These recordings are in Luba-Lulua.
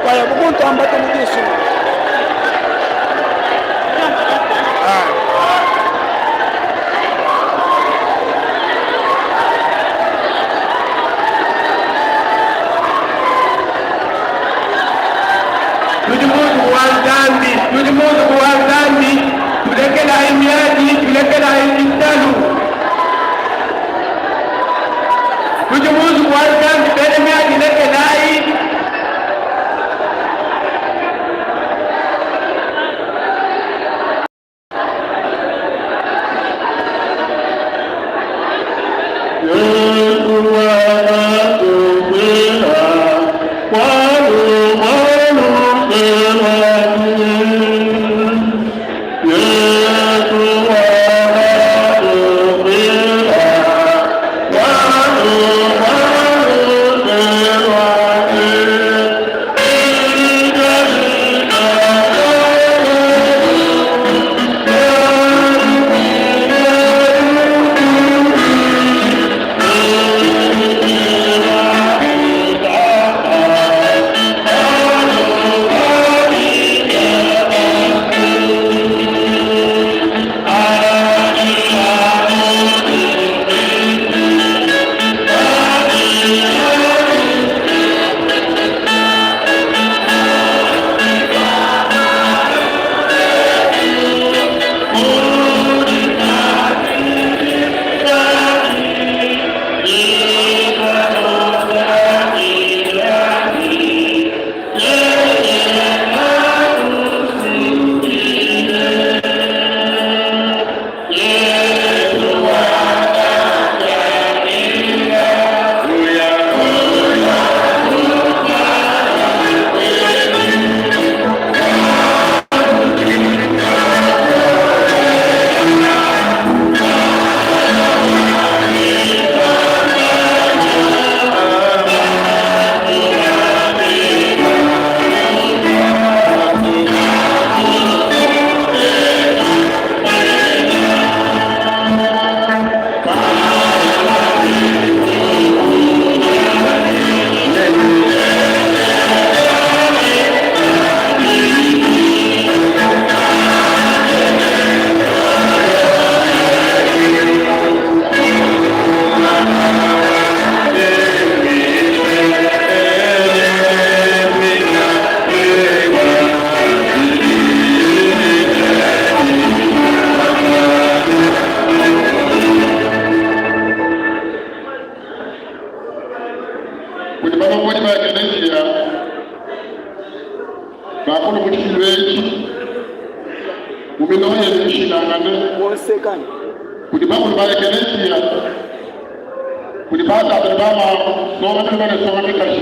Payabu kuntamba mu disu. Tudi mu nzubu wa Nzambi, tudi mu nzubu wa Nzambi, tulekelayi miadi, tulekelayi bitalu. Tudi mu nzubu wa Nzambi, bena miadi lekelayi. Kudi balombodi ba ekeleziya bakulu mu tshifilu etshi mu milongo yenu mishilangane, kudi bakulu ba ekeleziya, kudi batatu ne bamamu, nsonga milume ne nsonga mikaji,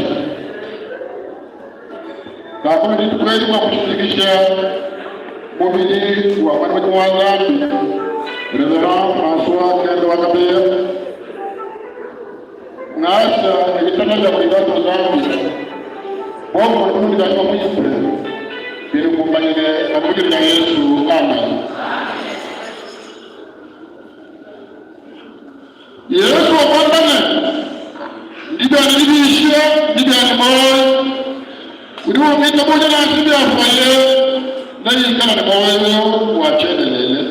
bakulu dituku edi bua kushindikisha mubidi wa muena mudimu wa Nzambi Reverend François Kendo wa Kabeya. Ngasa ne ditalala bia kudi Tatu Nzambi, buobumue ne buludiki bua Nyuma Muimpe binukumbanyine anu mu dina dia Yesu. Amen. Yesu wakamba ne, Ndi bianyi dibisha, ndi bianyi muoyo. Udi ungitabuja nansha biafuaye, neikale ne muoyo wa tshiendelele.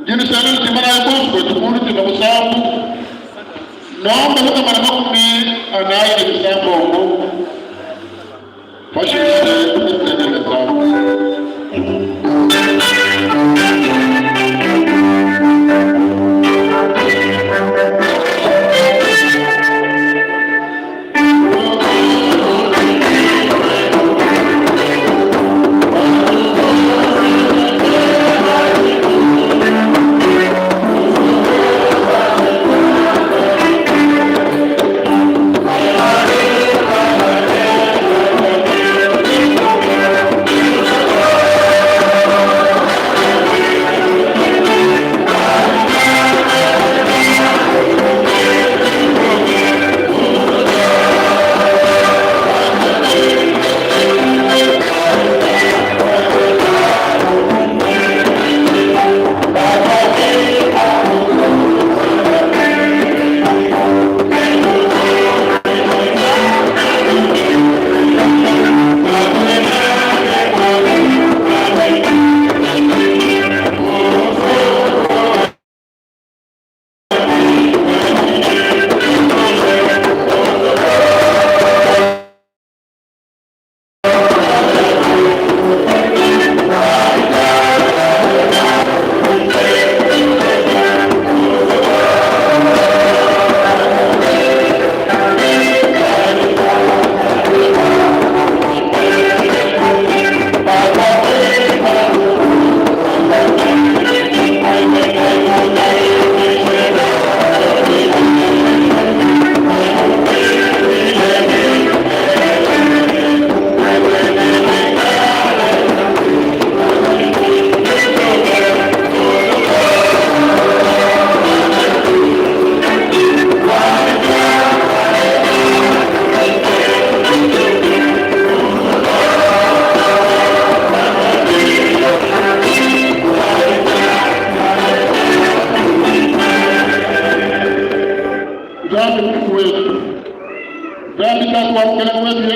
Ndi nusela ne tuimanayi bonso buetu kulu tuimba musambu nomba 146 pashishe tutendelele Nzambi.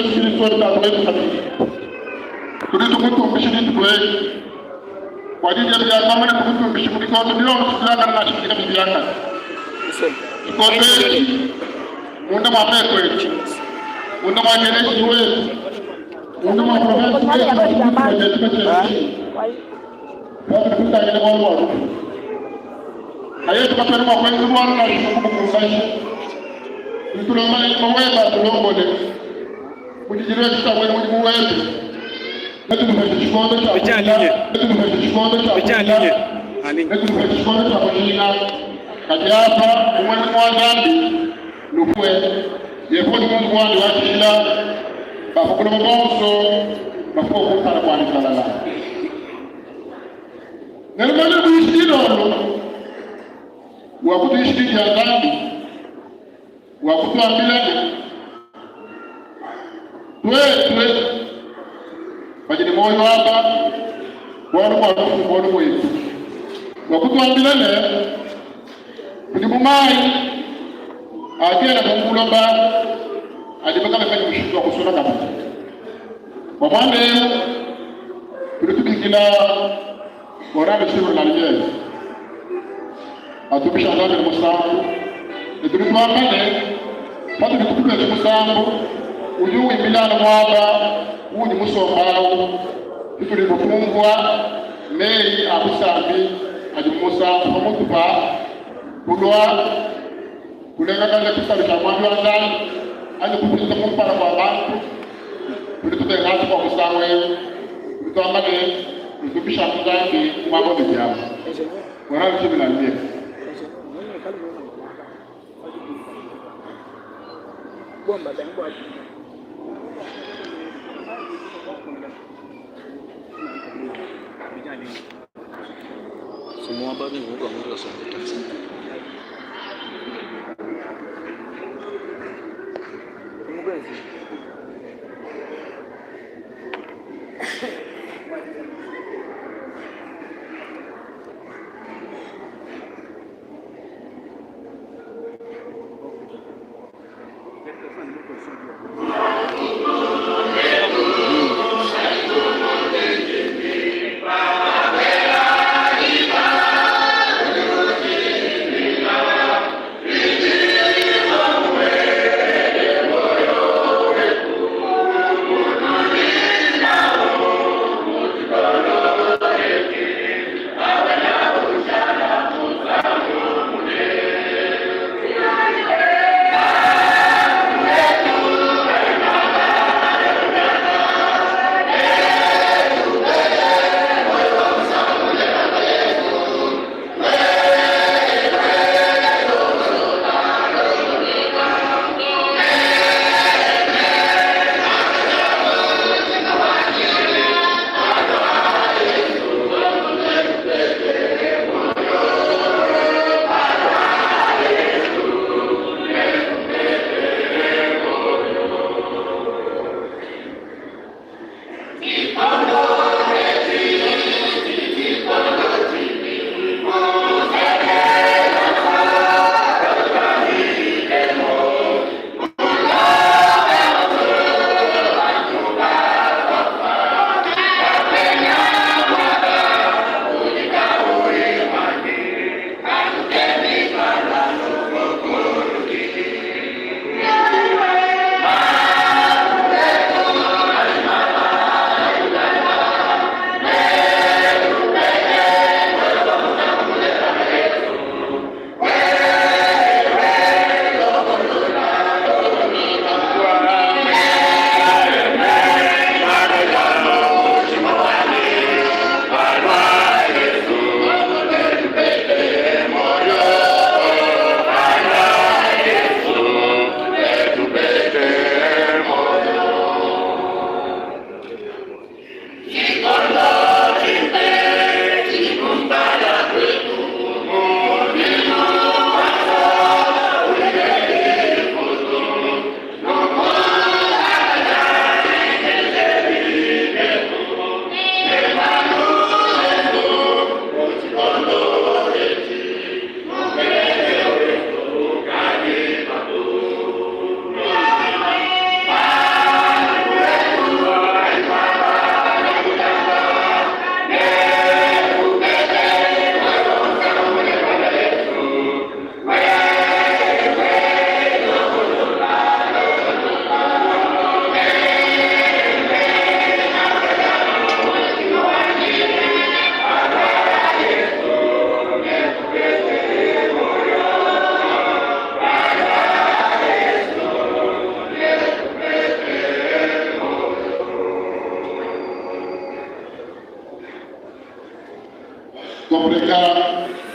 Yesu Kristo ne Tatu wetu kabidi. Tudi tukutumbisha dituku edi bua di diebe diakamba ne tukutumbishe mu bikondo bionso biakane nansha bidi kabiyi biakane. Tshikondo etshi munda mua meku etu, munda mua ekeleziya wetu, munda mua province wetu, mu ditunga dietu katshietu patudi kutangila bualu bua lufu. Kayetu katuena mua kuenza bualu nansha bumue bukumbaje. Tudi tulomba ne nyuma webe atulombole mu didilu etshi tshia buena mudimu webe. Netulupeshe tshikondo tshia Mettez en ligne. netulupeshe tshikondo tshia Mettez en kuila, ligne. En ligne. netulupeshe tshikondo tshia kujinga. Kadi apa mu mudimu wa Nzambi lufue Yehowa udi mu nzubu wandi wa tshijila, ba pa buloba bonso bafue kumpala kuandi talala. Nenumanye muyishi dilolo wakutuyishi di dia Nzambi, wakutuambila ne, tuetu badi ne muoyo aba bualu bua lufu mbualu buetu. Wakutuambila ne, tudi mu mayi adi enda mu buloba adi bakabeka ne mushindu wa kusuna kabidi. Bua muanda eu tudi tubikila Chorale sur la Lumière atumbisha Nzambi ne musambu, ne tudi tuamba ne patudi tukupesha musambu udi wimbila anu muaba uudi musomba au, tutudi tukumvua meyi a busambi adi mu musambu pamutu pa kulua kulengakaja tshisalu tshia muambi wa Nzambi anyi kupita kumpala kua bantu. Tudi tubenga bua musangu eu, tudi tuamba ne tutumbisha Nzambi mu muaba utudi amu. Chorale sur la Lumière. Afrika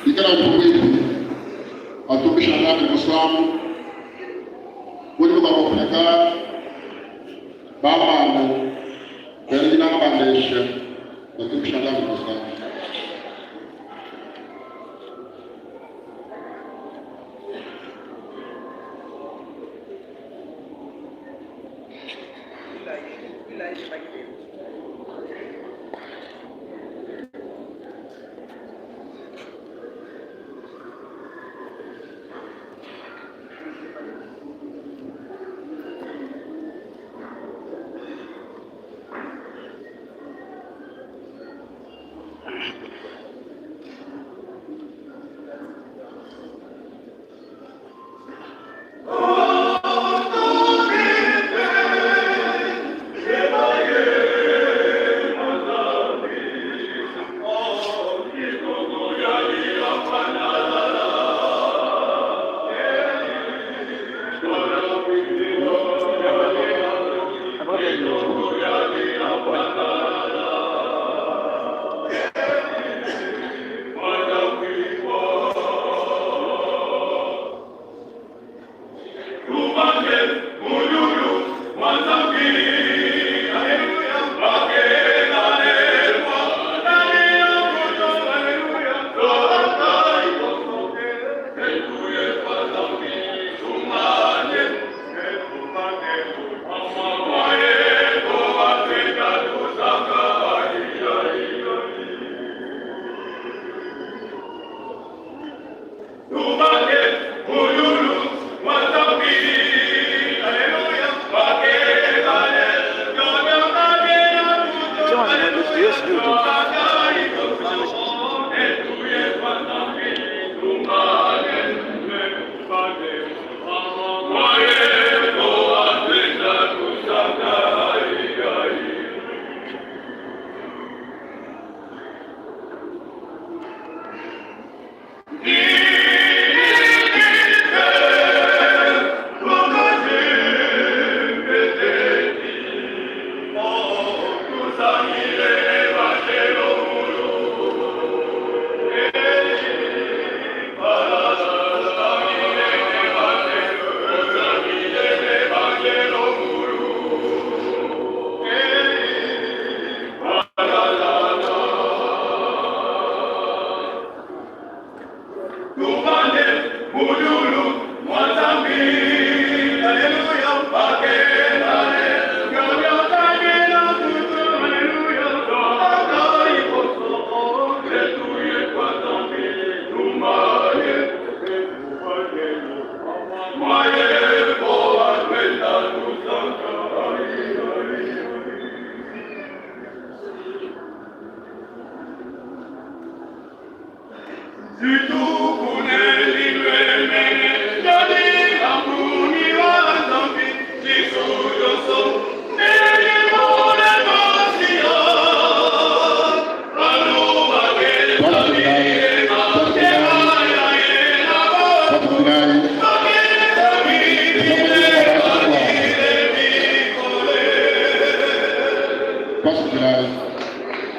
ikala pabuipi batumbisha Nzambi musambu udi bua Afrika bamamu bena dinanga bandesha batumbisha Nzambi musambu.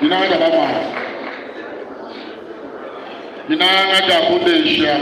Dinanga dia bamama, dinanga dia kundesha.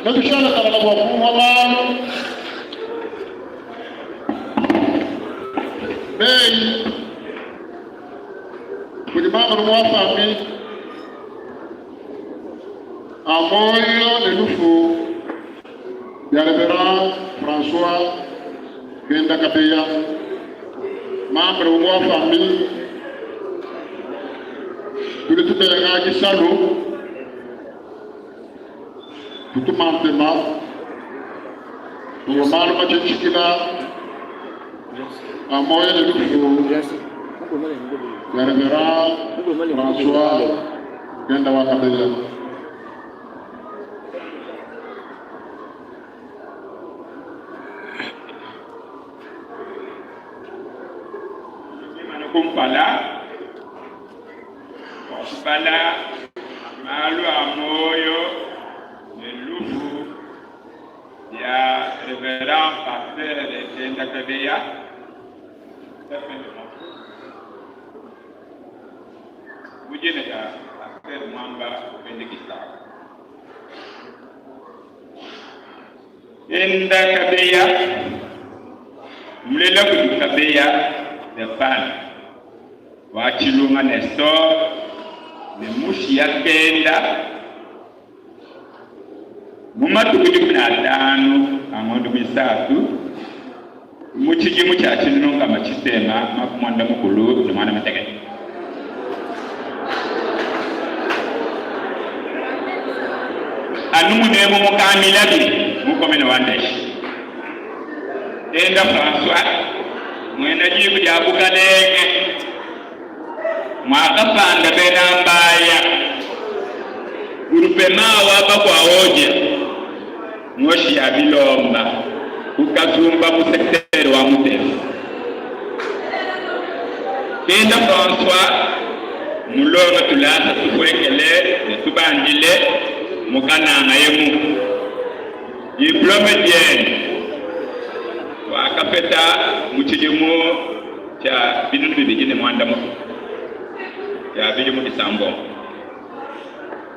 Netushale talala bua kumvua malu. Meyi kudi mama wa famille a muoyo ne lufu bia Reverend François Kenda Kabeya, membre wa famille tudi tubenga kisalu tutuma ntema bua malu matshintshikila a muoyo ne lufu bia Reverend François Kenda wa Kabeya. Kumpala bua kubala malu a muoyo ne lufu bia Reverend Pasteur Kenda Kabeya. Mu dina dia Pasteur Mwamba Upende Kisaka. Kenda Kabeya mulela kudi Kabeya Stephane wa Tshilunga Nestor ne Mushiya Kenda mu matuku 15 a ngondo muisatu mu tshidimu tshia 1961. Anu munemu mu Kamilabi mu komine wa Ndeshi. Tenda François, muena diku dia bukalenge, muakapanda bena Mbaya grupema wa bakwa Odia ngoshi ya Bilomba ku Kazumba mu secteur wa Mutesa. Tenda François mulonga tulasa tupuekele ne tubandile mu Kananga emu. Diplome diende wakapeta mu tshidimu tshia 2016 tshia bidimu bisambombo.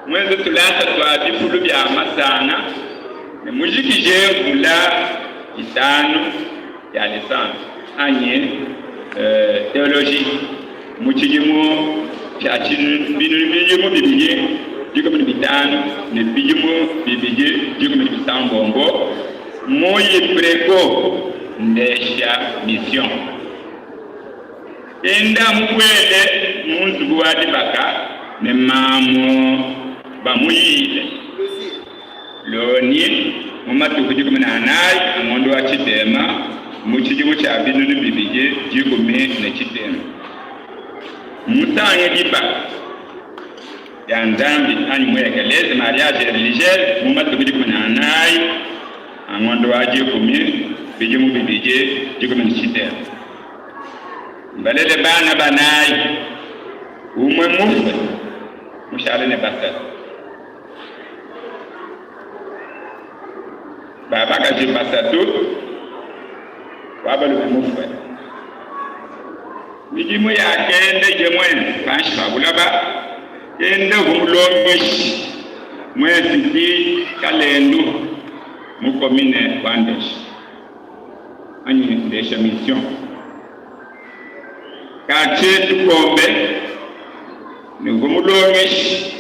Muenze tulasa tua bifulu bia masanga ne mujikije mvula itanu ya licence anyi theologie mu tshidimu tshia 2015 ne 2016 mu Ipreco Ndesha Mission. Enda mubuele mu nzubu wa dibaka ne mamu bamuyile Loni mu matuku 14 a ngondo wa tshitema mu tshidimu tshia 2013. Mmusange dibaka dia Nzambi anyi mu ekelezi mariage religieuse mu matuku 14 a ngondo wa dikumi 2013. Mbalele bana banayi, umue mufue, mushale ne basatu. Ba bakaji mbasatu, wa balume mufue. Midimu ya kende ije muenze panshi pa bulaba, kende uvua mulongeshi mu Institut Kalendu mu commune wa Ndeshi anyi Ndesha Mission. Quartier Tukombe ne uvua mulongeshi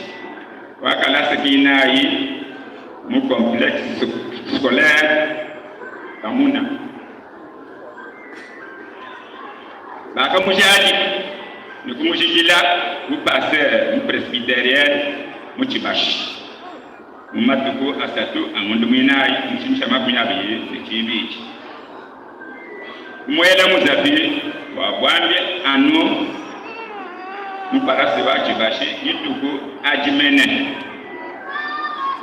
wa kalasa kinayi mu Complexe Scolaire Kamuna. Bakamujadika ne kumujidila bu pastere mu Presbyterienne mu Tshibashi mu matuku asatu a ngondo muinayi mu tshidimu tshia 2022. Kumuela muzabi wa buambi anu mu parase wa Tshibashi dituku adi mene.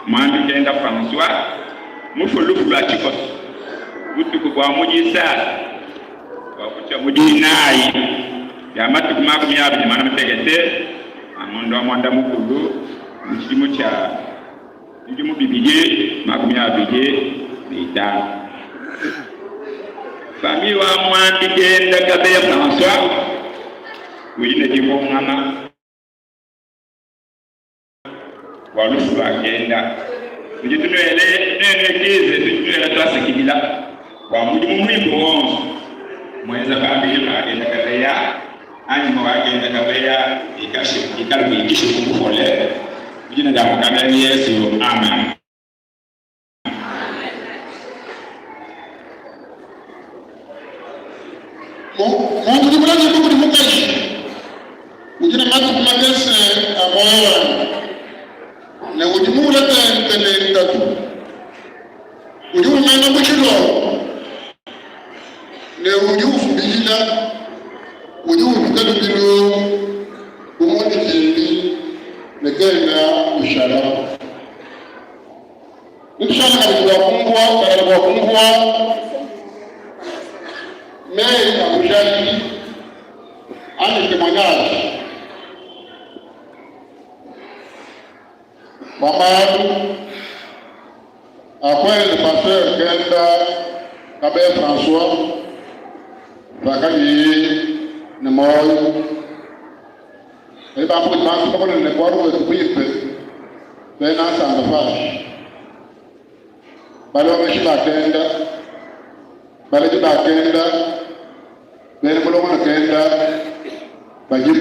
Muambi Kenda François mufue lufu lua tshikoso butuku bua mu Disatu bua kutshia mu Dinayi dia matuku 25 a ngondo wa muanda mukulu mu tshidimu tshia 2025. Famille wa Muambi Kenda Kabeya François udi ne dibungama bua lufu lua Kenda. Tudi tunuele nuenu ekleziya, tudi tunuela tuasakidila bua mudimu muimpe wonso muenza pambidi pa kenda kabeya. Anyima wa kenda kabeya ikale wikishe ku bupole mu dina dia Mukalenge Yesu. Amen. Muntu udi muledibue kudi mukaji udi ne matuku makese a muoyo wende ne udi muule tente ne ntatu. Udi umena bu tshilongo ne udi ufubidila, udi upita lubilu bu mundidimbi ne kena ushalaku. Netushale kabidi bua kumvua balala bua kumvua meyi a bujadiki anyi temoignage bua malu a kuenza pasteur Kenda Kabe François pakadiye ne muoyo. Kadi bamba kudi bantu bakole ne bualu buetu buimpe, bena Nsanda Fashi, balongeshi ba kenda, baledi ba kenda, bena mulongo ne kenda badi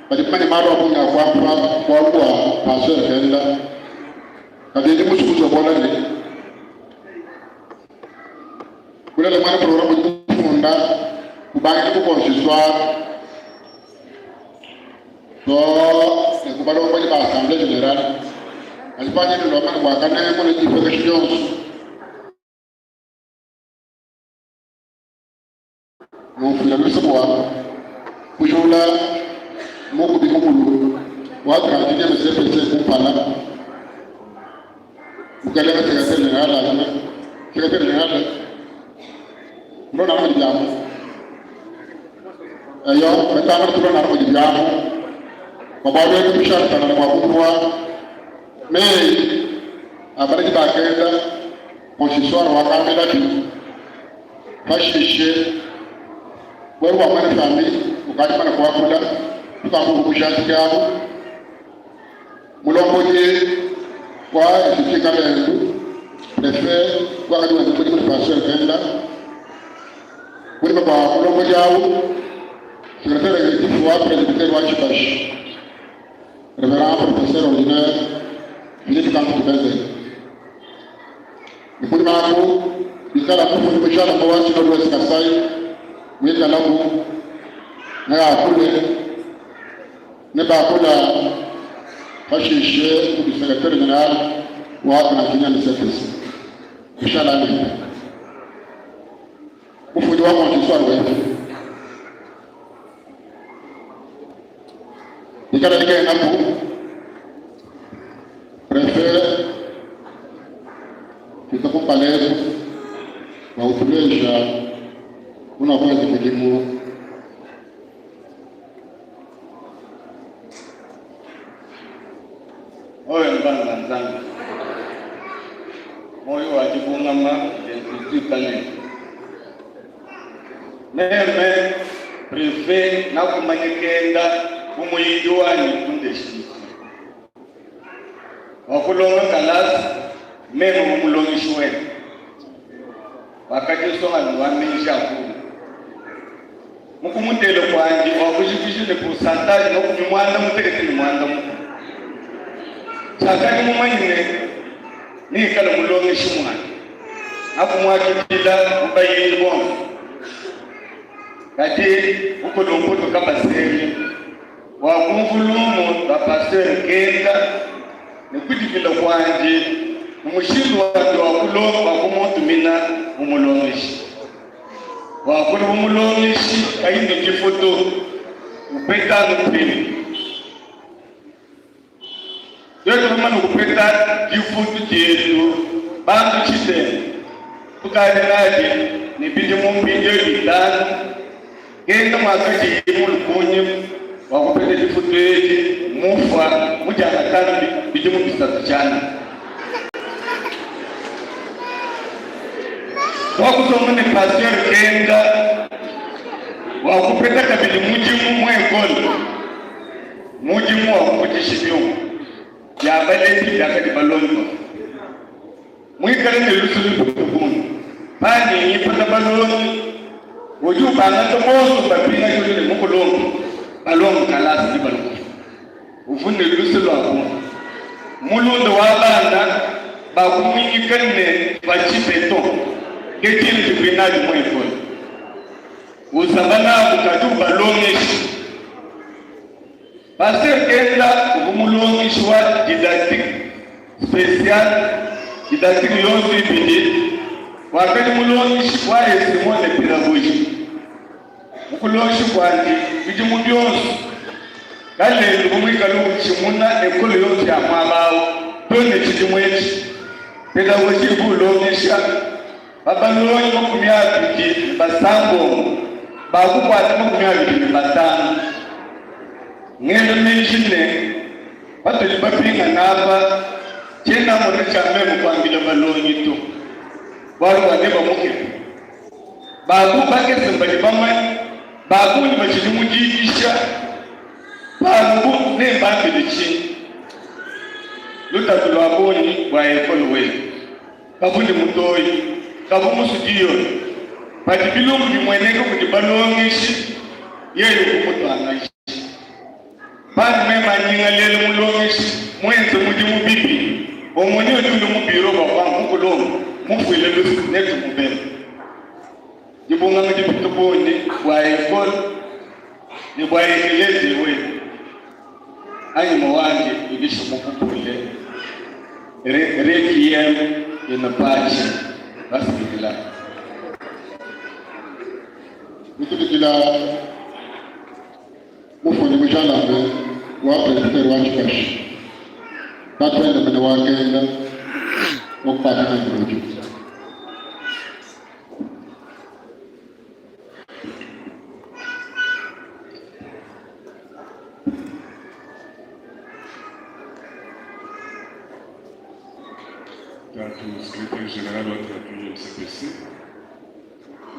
badi bamanye malu a bungi a kuamba bualu bua pasteur kenda. Kadi ndi musue kuzobola ne kulela muena programe udi mufunda kubangila ku consistoire too ne ku balombodi ba assemblée générale. Kadi pandi nulomba ne bua kanemu ne dipuekesha dionso, numfuile luse bua kujula mukubi mukulu wa 31 CPC kumpala, mukelenge secrétaire général adjoint, secrétaire général tulona mudi biamu eyo metanga tulona mudi biamu bua bualu ebu tushatanana bua kumvua meyi a baledi bakenda consistoire wakambilabi pashishe wewe bua muena famille ukadi mane kuakula tukamuvua bujadiki abu Mulombodi wa Institut Kalendu, prefet wakadi wenza mudimu ne pasteur Kenda. Kunyima kua mulombodi au, secretaire executif wa presbytere wa Tshibashi, reverend professeur ordinaire Philippe Kankutu Benzele. Ne kunyima aku bikala mufundi mujalame wa Synode Ouest Kasai muikalaku neakule ne bakula pashishe kudi secretaire general wa Grand Service Michel Alinde, mufundi wa consistoire wetu ikala dikenaku prefet fika kumpala eku bua kutuleja munakuenza mudimu. Oyo mbana na Nzambe, moyo wa dibungama dia kanene. Meme prefet nakumanya kenda bu muyidi wanyi kundeshisi wakulonga kalasa meme bu mulongeshi wende wakadi nsongalume wa meji a bungi. Mu kumutela kuandi wakujikija ne pourcentage makumi muanda mutekete ne muanda mukulu. Tshiakadi mumanye ne neikale mulongeshi muanyi, akumuakidila mu bayidi bonso. Kadi mukulumputu kabasenge wakumvu lumu lua pasteur Nkenda ne kudifila kuandi mu mushindu wandi wa kulonga wa kumutumina bu mulongeshi. Wakula bu mulongeshi kayi ne difutu, upeta anu prime. Tuetu bamane kupeta difutu dietu bantu tshitema, tukadi nadi ne bidimu mpindieu bitanu. Kenda muakadiye mulu kunyima bua kupeta difutu edi mufua mu diangatanu bidimu bisatu tshianana. Tuakusomba ne pasteur Kenda bua kupeta kabidi mudimu mu ekole, mudimu wa kufudisha biuma bia baledi biakadi balongi. Muikale ne luse lupite bungi. Pandi ngipata balongi, udi ubangata bonso ubapingaja udi ne mukulumpe, balonga kalasa ne balua kufika. Uvua ne luse lua bungi. Mulunda wa bana bakumuinyika ne Fatshi Beton, ke dina divuaye nadi mu ekole. Usamba nabu kadi ubalongesha. Pasteur Kenda uvua mulongeshi wa didactique speciale, didactique yonso ibidi, wakadi mulongeshi wa enseignement ne pedagogie. Mu kulongesha kuandi bidimu bionso, Kalenda uvua muikale utshimuna ekole yonso ya muaba au too ne tshidimu etshi. Pedagogie uvua ulongesha pa balongi 26 ba kukuata 25. Ngela meji ne, patudi bapingana apa, tshiena mmona tshia meme kuambila balongi to, bualu bua nebamukebe. Ba ku bakese mbadi bamanye, ba bungi batshidi mu diikisha. Panu bu nembambile tshinyi? Lutatu lua bungi bua ekole wetu kavu ne mutoyi, kavu musudiyoni. Padi bilumbu bimueneka kudi balongeshi, yeye uvua mutuangaji. Pandi meme anyingalela mulongeshi muenze mudimu bibi, omonyi udi ulua mu biro bua kuamba mukulumpe mufuile luse netumubele. Dibungama dipite bungi bua ekole ne bua ekeleziya wetu. Anyima wandi udi mukupule requiem in pace. Basakidila. Kutumikila mufundi mujalame wa presbytere wa tshikashi tatuende mene wa Kenda wa kupata nandi mudimu. Tatu secrétaire général wa Tatu MCPC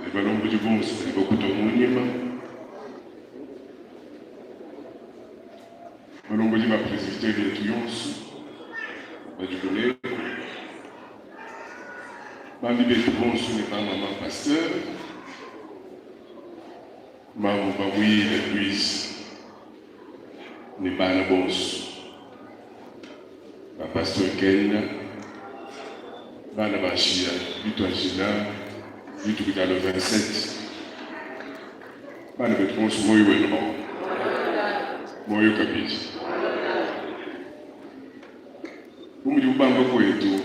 ne balombodi bonso badi bakutua mu nyima, balombodi ba presbytère yetu yonso badi kuneku, bambi betu bonso ne ba mama pasteur, mamu Bamuyile Louise ne bana bonso ba pasteur Ken, bana ba nshiya bituajila dituku dia le 27 bana betu bonso muoyo wenu bawo muoyo kabidi bu mudi bubamba kuetu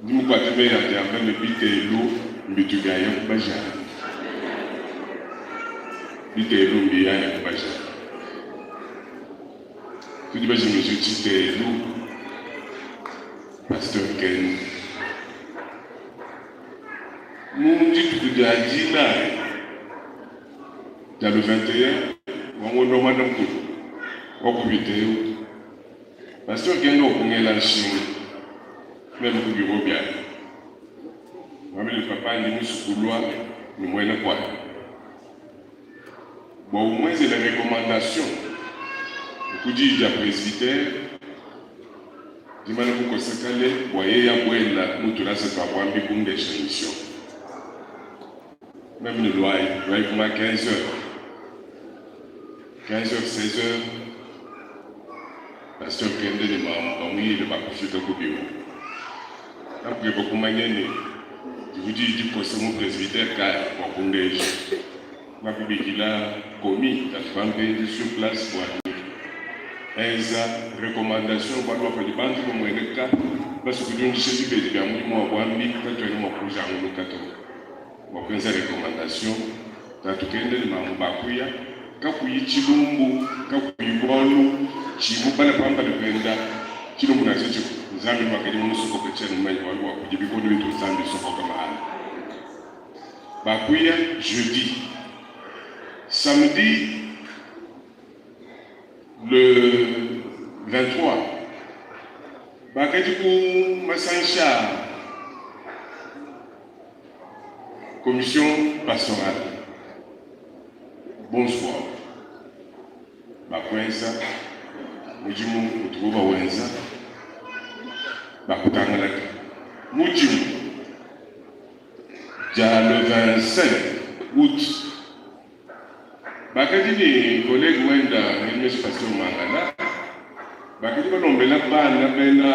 ndi mukuate meyi adi amba ne bitelu mbitu biaya kubajana bitelu mbiyaya kubajana tudi bajimije tshitelu Pasteur Ken mu dituku dia dinayi dia le 21 wa ngondo wa muanda mukulu wa kupita eu, Pasteur Ken wakungela nshinga meme ku biro bianyi, wambile papa ndi musue kulua ne muena kuanyi bua umuenzele recommandation ku diyi dia presbytere dimana kukosa kale bua yeya abuela mu tulasa tua buambi kundesha mission. Meme ne luayi, luayi kuma 15 heures. 15 heures, 16 heures, pasteur kende ne mamu bamuyile bakufika ku biro. Nakukeba kumanya ne divu diyi dikosa mu presbytere kaya bua kundeja. Bakubikila komi tatu pampendi sur place bua enza recommandation bualu bua padi bantu bamueneka basue kudiundisha dibeji bia mudimu wa buambi katuena mua kujanguluka to. Bua kuenza recommandation tatu kende ne mamu bakuya kakuyi tshilumbu kakuyi bualu tshimubala pambale penda tshilumbu nansha tshimue. Nzambi wakadi mumusokoka tshiena mumanye bualu bua kudi bikondo bitu Nzambi usokoka malu. Bakuya jeudi samedi le 23 bakadi ku masangisha a commission pastorale bonso buabu bakuenza mudimu utubu bawenza. Bakutangalaka mu dimue dia le 25 aout, bakadi ne collègue wenda Ngelmeshi Pasteur Mangala, bakadi balombela bana bena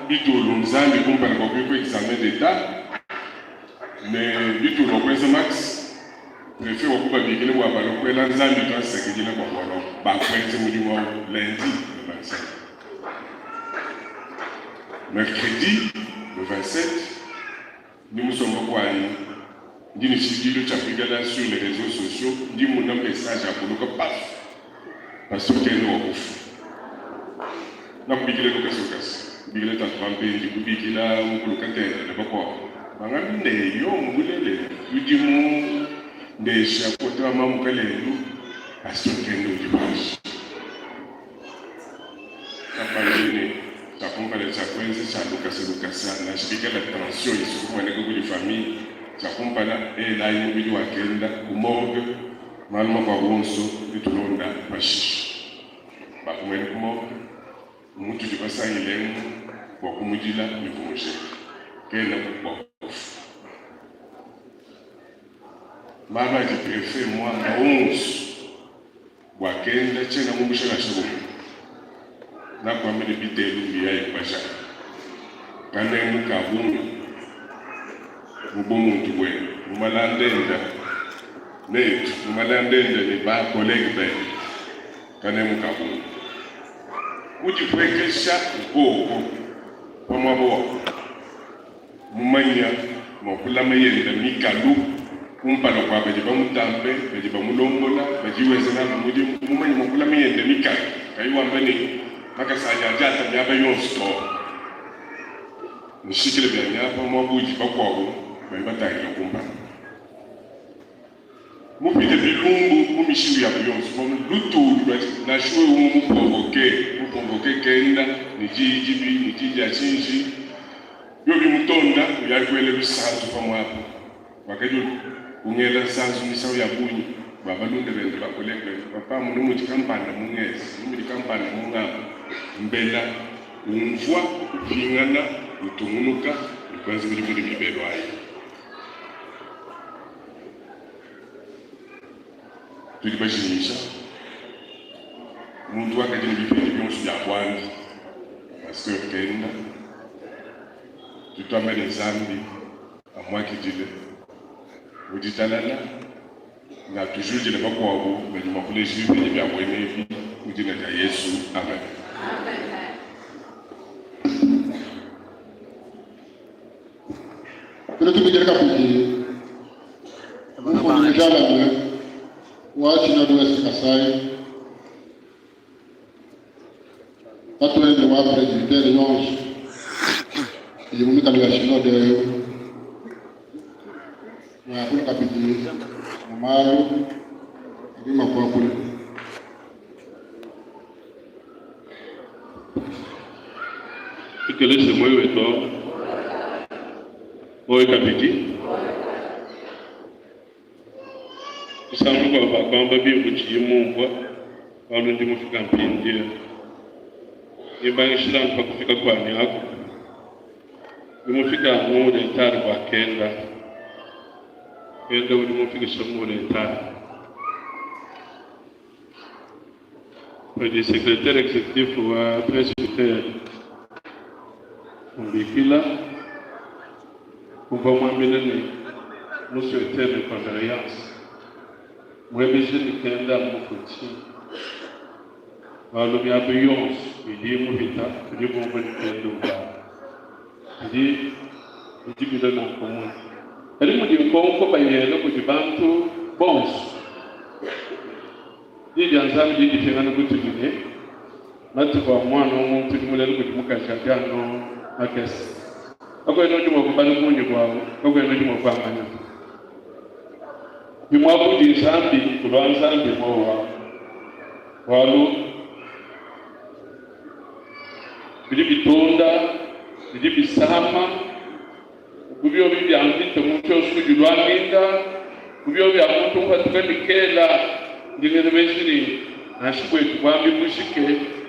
bitulu Nzambi kumpala kua kuya ku examen d'etat ne bitulu wa kuenza max prefet wa kubabikila bua balua kuela Nzambi tuasakidila bua bualu abu bakuenza mudimu au lundi le 25. Mercredi le 27, ndi musomba kuanyi, ndi ne tshibidilu tshia kuikala sur les reseaux sociaux, ndi mmona message akuluka paf, pasteur kena wa kufua. Nakubikila lukasa lukasa, kubikila tatu wa mpendi, kubikila mukulu Katende ne bakuabu. Bangambila ne, yo mu bulelela tudi mu ndesha kote wa mamu Kalendu, pasteur kenda udi panshi. Kapangi ne tshia kumpala tshia kuenza tshia lukasa lukasa, nansha bikala tension isua kumueneka kudi famille, tshia kumpala elayi mubidi wa kenda ku morgue, malu makuabu onso netulonda pashishe. Bakumuela ku morgue mutudi basangile emu bua kumudila ne kumujika. Kena bua kufua. Malu adi prefet muamba onso. Bua kenda tshiena ngumbusha nansha bumue. Nakuamba ne bitelu mbiyaye kubajana. Kanemu ka bungi mu bumuntu buende, mu malanda enda netu, mu malanda enda ne ba collègues bende. Kanemu ka bungi. Kudipuekesha nkoko pa muaba wa Mumanya mua kulama yenda mikalu kumpala kua badi bamutambe, badi bamulombola, badiye wenza nabu mudimu. Mumanye mua kulama yenda mikalu, kayi wamba ne, makasa anyi adi ata miaba yonso to. Nshikile bianyi apa muaba udi bakuabu badi batangila kumpala. Mupite bilumbu mu mishindu yabu yonso, mu lutulu lua nansha wewe mumuprovoke, muprovoke kenda ne diyi dibi ne diyi dia tshinji, biobi bimutonda, uyayi kuela lusanzu pamuapa. Wakadi ungela nsanzu misangu ya bungi bua balunda bende, ba kolege bende, papa mona mudi kampanda mungenze, mona mudi kampanda mungamba, mbela umvua upingana utungunuka ne kuenza midimu ne mibelu ayi. Tudi bajimija muntu wakadi ne bipedi bionso bia buambi, Pasteur Kenda. Tudi tuamba ne Nzambi amuakidile mu ditalala ne atujudile bakuabu badi mua kuleja bipedi bia buena ebi mu dina dia Yesu. Amen. Tudi tubikila kabidi mufundi mujalame wa Synode Ouest Kasai, tatuende wa presbytere yonso idi mu mikalu ya Synode eu, muakule kabidi mu malu adi makuakule. Tukeleshe muoyo wetu au. Muoyo kabidi. Musangu mukuabu bakuamba bimvua tshiyi mumvua, bualu ndi mufika mpindieu. Ndi mbangishila anu pa kufika kuanyi aku. Ndi mufika anu mu retard bua kenda. Kenda udi mumfikishe mu retard. Padi secretaire executif wa presbytere umbikila, umvua muambile ne musouhaiter mes condoleances, muebeje ne kenda mmufue tshinyi, bualu miaba yonso idi imupita tudi bumvue ne kenda uvua Kadi bidi bilua nanku munyi? Kadi mudi nkonko bayela kudi bantu bonso. Diyi dia Nzambi didi dipingana kutudi ne, Matuku a muana wa muntu udi mulela kudi mukaji adi anu makese. Kakuena udi mua kubala bungi buawu, kakuena udi mua kuamanya to. Bimue kudi Nzambi kulua Nzambi muoyo wawu, bualu bidi bitonda, bidi bisama, bu biobi bia mvita muntu yonso udi uluanginda, bu biobi bia muntu mupatuke ne kela. Ndi ngela meji ne, nansha buetu buambi bujike,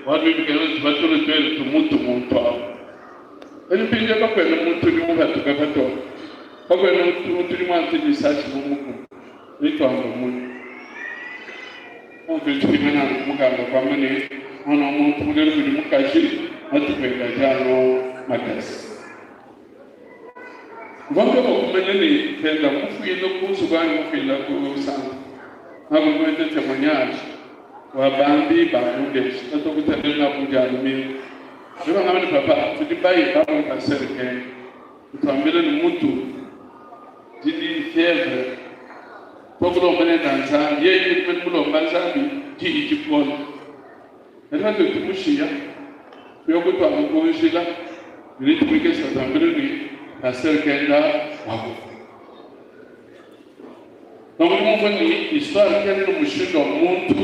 bualu ebu bikengela tubatule tuele tumutu muntu awu. Kadi mpindieu kakuena muntu udi mupatuke patoke, kakuena muntu udi muangate disashi mu mukuna. Netuambe munyi? Nunku tupingane anu ku mukanda kuamba ne, Muana wa muntu mulela kudi mukaji, matuku ende adi anu makese. Mvua nkeba kumanya ne penda mufuile ku nzubu anyi mufuile ku santre. Ngakumvuija temoignage wa bambi ba Mundeshi patuakutangila nabu mu Dia lumingu. Ne bangamba ne, Papa, tudi baye bamue pastere Kenge utuambila ne mutu didi fievre tuakulomba nenda Nzambi, yeye udi mene mulomba Nzambi diyi dikole. Kadi patudi tumushiya tuya kutuama ku njila, minute mikese batuambila ne pastere kenda wakufa. Donc udi mumvue ne histoire kena ne mushindu wa muntu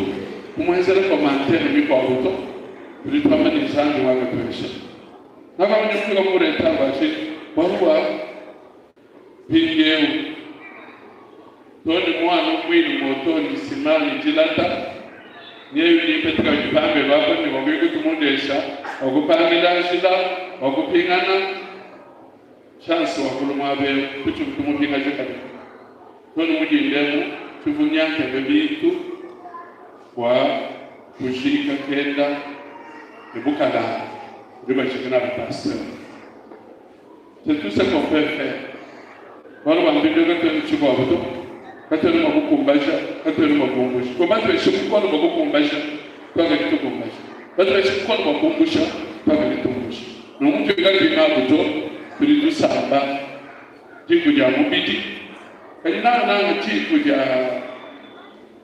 kumuenzela commentaire mikuabu to. Tudi tuamba ne Nzambi wakatuesha. Ngakamanya kufika mu retard bua tshinyi? Bualu bua mpindieu to ne muana muine moto ne sima ne dilata nyeyu nipete kabidi pambelu apa ne wakuya kutumundesha wakupangila njila wakupingana Chance wa kulu muaba eu kutshivua tumupingaja kabidi to ne mu dinda emu tshivua nyankebe bintu bua kujika kenda ne bukalanga budi bajika nabu pasteur. C'est tout ce qu'on peut faire. Bualu bua mpindieu katuena tshikuabu to, katuena mua kukumbaja, katuena mua kumbusha. Bua batueshe bukole bua kukumbaja, tuakadi tukumbaja. Batueshe bukole bua kumbusha, tuakadi tumbusha. Nunku tuikale nabu to, tudi tusamba diku dia mubidi, kadi nangananga diku dia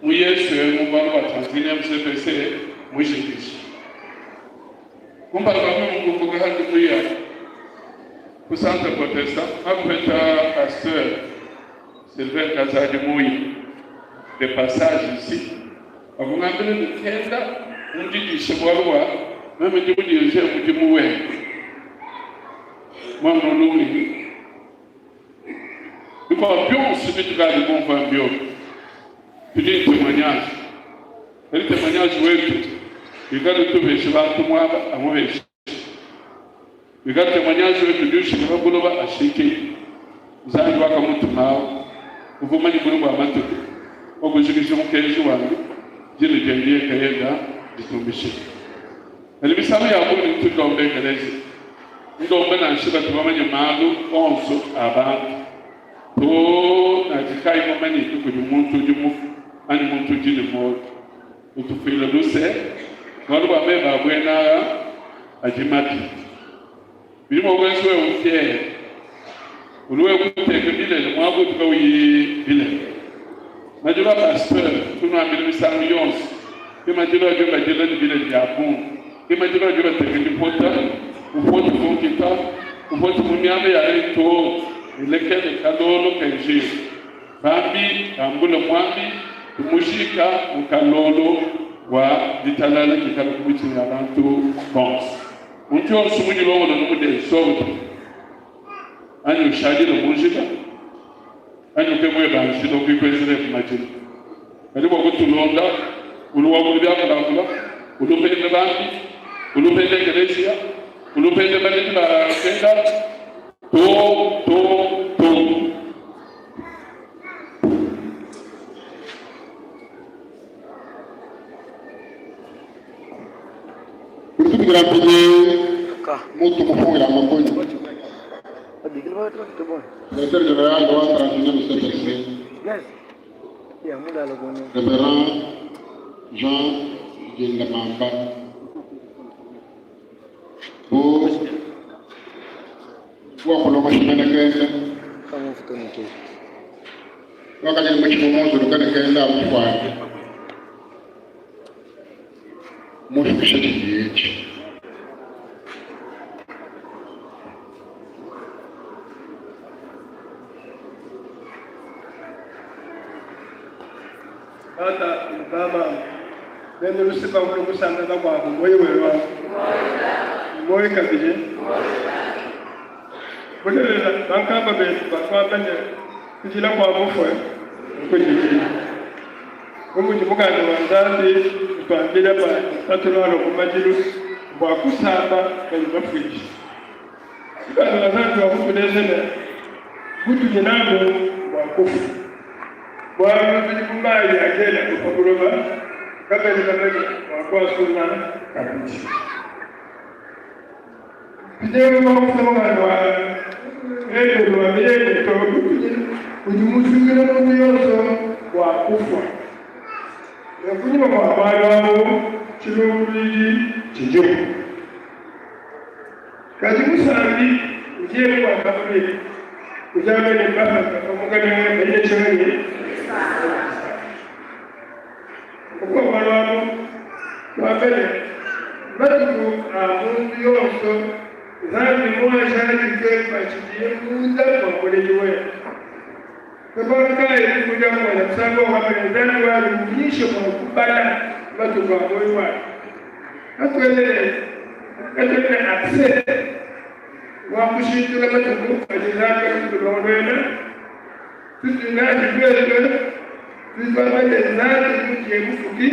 mu Yesu emu, bualu bua Tanzania MCPC mujikije. Kumpala kua meme kumbuka handi kuya ku Centre Protestant, ngakupeta pasteur Sylvain Kazadi Muyi de passage ici. Wakungambila ne, Kenda undidishe bualu bua meme ndi mudirije mudimu webe. Muana lungenyi bikuabu bionso bitukadi bumvua mbiobi tudi ne temoignage. Kadi temoignage wetu ikale utupesha bantu muaba amupeshe. Ikale temoignage wetu udi ushika pa buloba ashike. Nzambi wakamutuma awu uvua mumanye bule bua matuku bua kujikija mukenji wandi, dina diende yeye nkayenda ditumbishibue. Kadi misangu ya bungi ntu ndomba ekeleziya, ndomba nansha batu bamanye malu onso a bantu too ne adi kayi mamanyike kudi muntu udi mufue anyi muntu udi ne muoyo. Utufuile luse, bualu bua meba a buena aa adi mabi. Bidi mua kuenza wewe ufiere, udi wewe kuteka bilele muaba udi kawuyi bilele. Madilu a pasteur tunuambila misangu yonso ke madilu adibo badila ne bilele bia bungi, ke madilu adibo bateka dipota, upota ku nkita, upota mu miaba ya lei too ne lekele kalolo kenjiwe. Bambi bambule muambi tumujika mu kalolo bua ditalala dikale ku mitshima ya bantu bonso. Muntu yonso mudilongolole mu desordre anyi ushadile mu njila anyi uke mueba njila ukuikwenzele ku madilu kadi bua kutulonda ulu wakulu biakulakula ulupende bambi ulupende ekeleziya ulupende baledi ba kenda to to to. Kutumikila mpindieu mutu mufungila makunyi. Directeur général wa 31e CPC, Révérend Jean Djingamamba. Bu wakulonga tshimene kende wakadi ne mutshima munzuluke ne kenda mufuane mufikishe tshidi etshi. Tata ne bamama bena luse bavule kusamba bakuabu muoyo weba muoyo kabidi bulelela bankamba betu batuamba ne kujila kua mufue nkujikila bu mudi mukanda wa Nzambi utuambila pa patulualua ku madilu bua kusamba badi bafuishe. Mukanda wa Nzambi wakutuleja ne, butudi nabu mbua kufua, bualu tudi bu mayi akelabu pa buloba, kabena bamanye mua kuasuna kabidi. Mpindieu wakufunda mukanda wa Ebelu wa Milele to, udi musungile muntu yonso bua kufua. Ne kunyima kua bualu abu tshilumbuluidi tshidiku. Kadi musambi udi emu wakamba ne, Udi amba ne, Masanka pa Mukalenge badi ne tshianyi disanka. Bua bualu abu, tuambe ne, matuku a muntu yonso Nzambi mmuajadike patshidiye munda mua muledi wende. Ke bualu kayi mufundi wa mukanda Musambu wakamba ne, Nzambi wanyi, unyishe mua kubala matuku a muoyo wanyi. Katuena ne accès wa kushintula matuku adi Nzambi mutulongoluele. Tudi natshi tuetu, tudi tuamba ne, Nzambi mudiye Mufuki,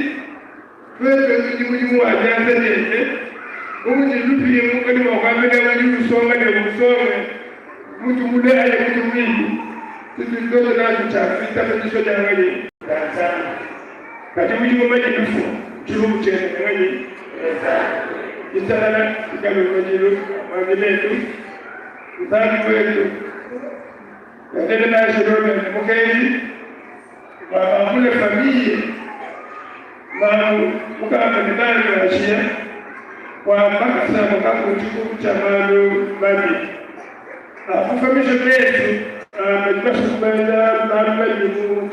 tuetu tudi mudimu wa bianza biende. Bu mudi lupingu kaluyi mua kuambila udi lusonga ne, Usonge mutu mule anyi mutu muipi, tudi tuetu natshi tshia kuitaba disua dia nganyi? Dia Nzambi. Kadi udi mumanye lufu, tshilumbu tshiende ne nganyi? Ne Nzambi. Ditalala dikale mu madilu a muambi netu, Nzambi wetu. Yandele na Jerome ne mukenji bua bambule famiye mamu mukamba ne bana bashiya bua makasa abo kakutshiku tshia malu mabi akufamisha mesu a badi basue kuenza malu mabi mu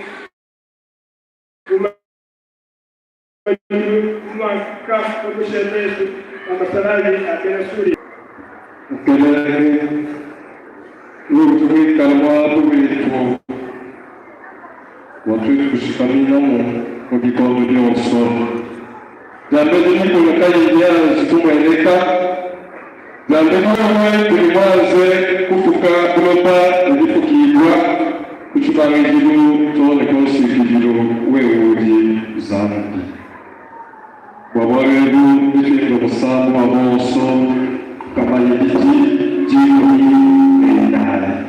Muakafamisha mesu a masalayi a bena Sulia. Mukelenge, wewe udi muikale muaba wetu bua tuetu kushikaminamu mu bikondo bionso. Diambedi mikolo kayiyi mianji kumueneka, diambedi wewe udi muanze kufuka buloba ne bifukibua ku tshibangidilu too ne ku nshikidilu, wewe udi Nzambi. Bua bualu ebu netuimbe musambu wa bonso nkama 214.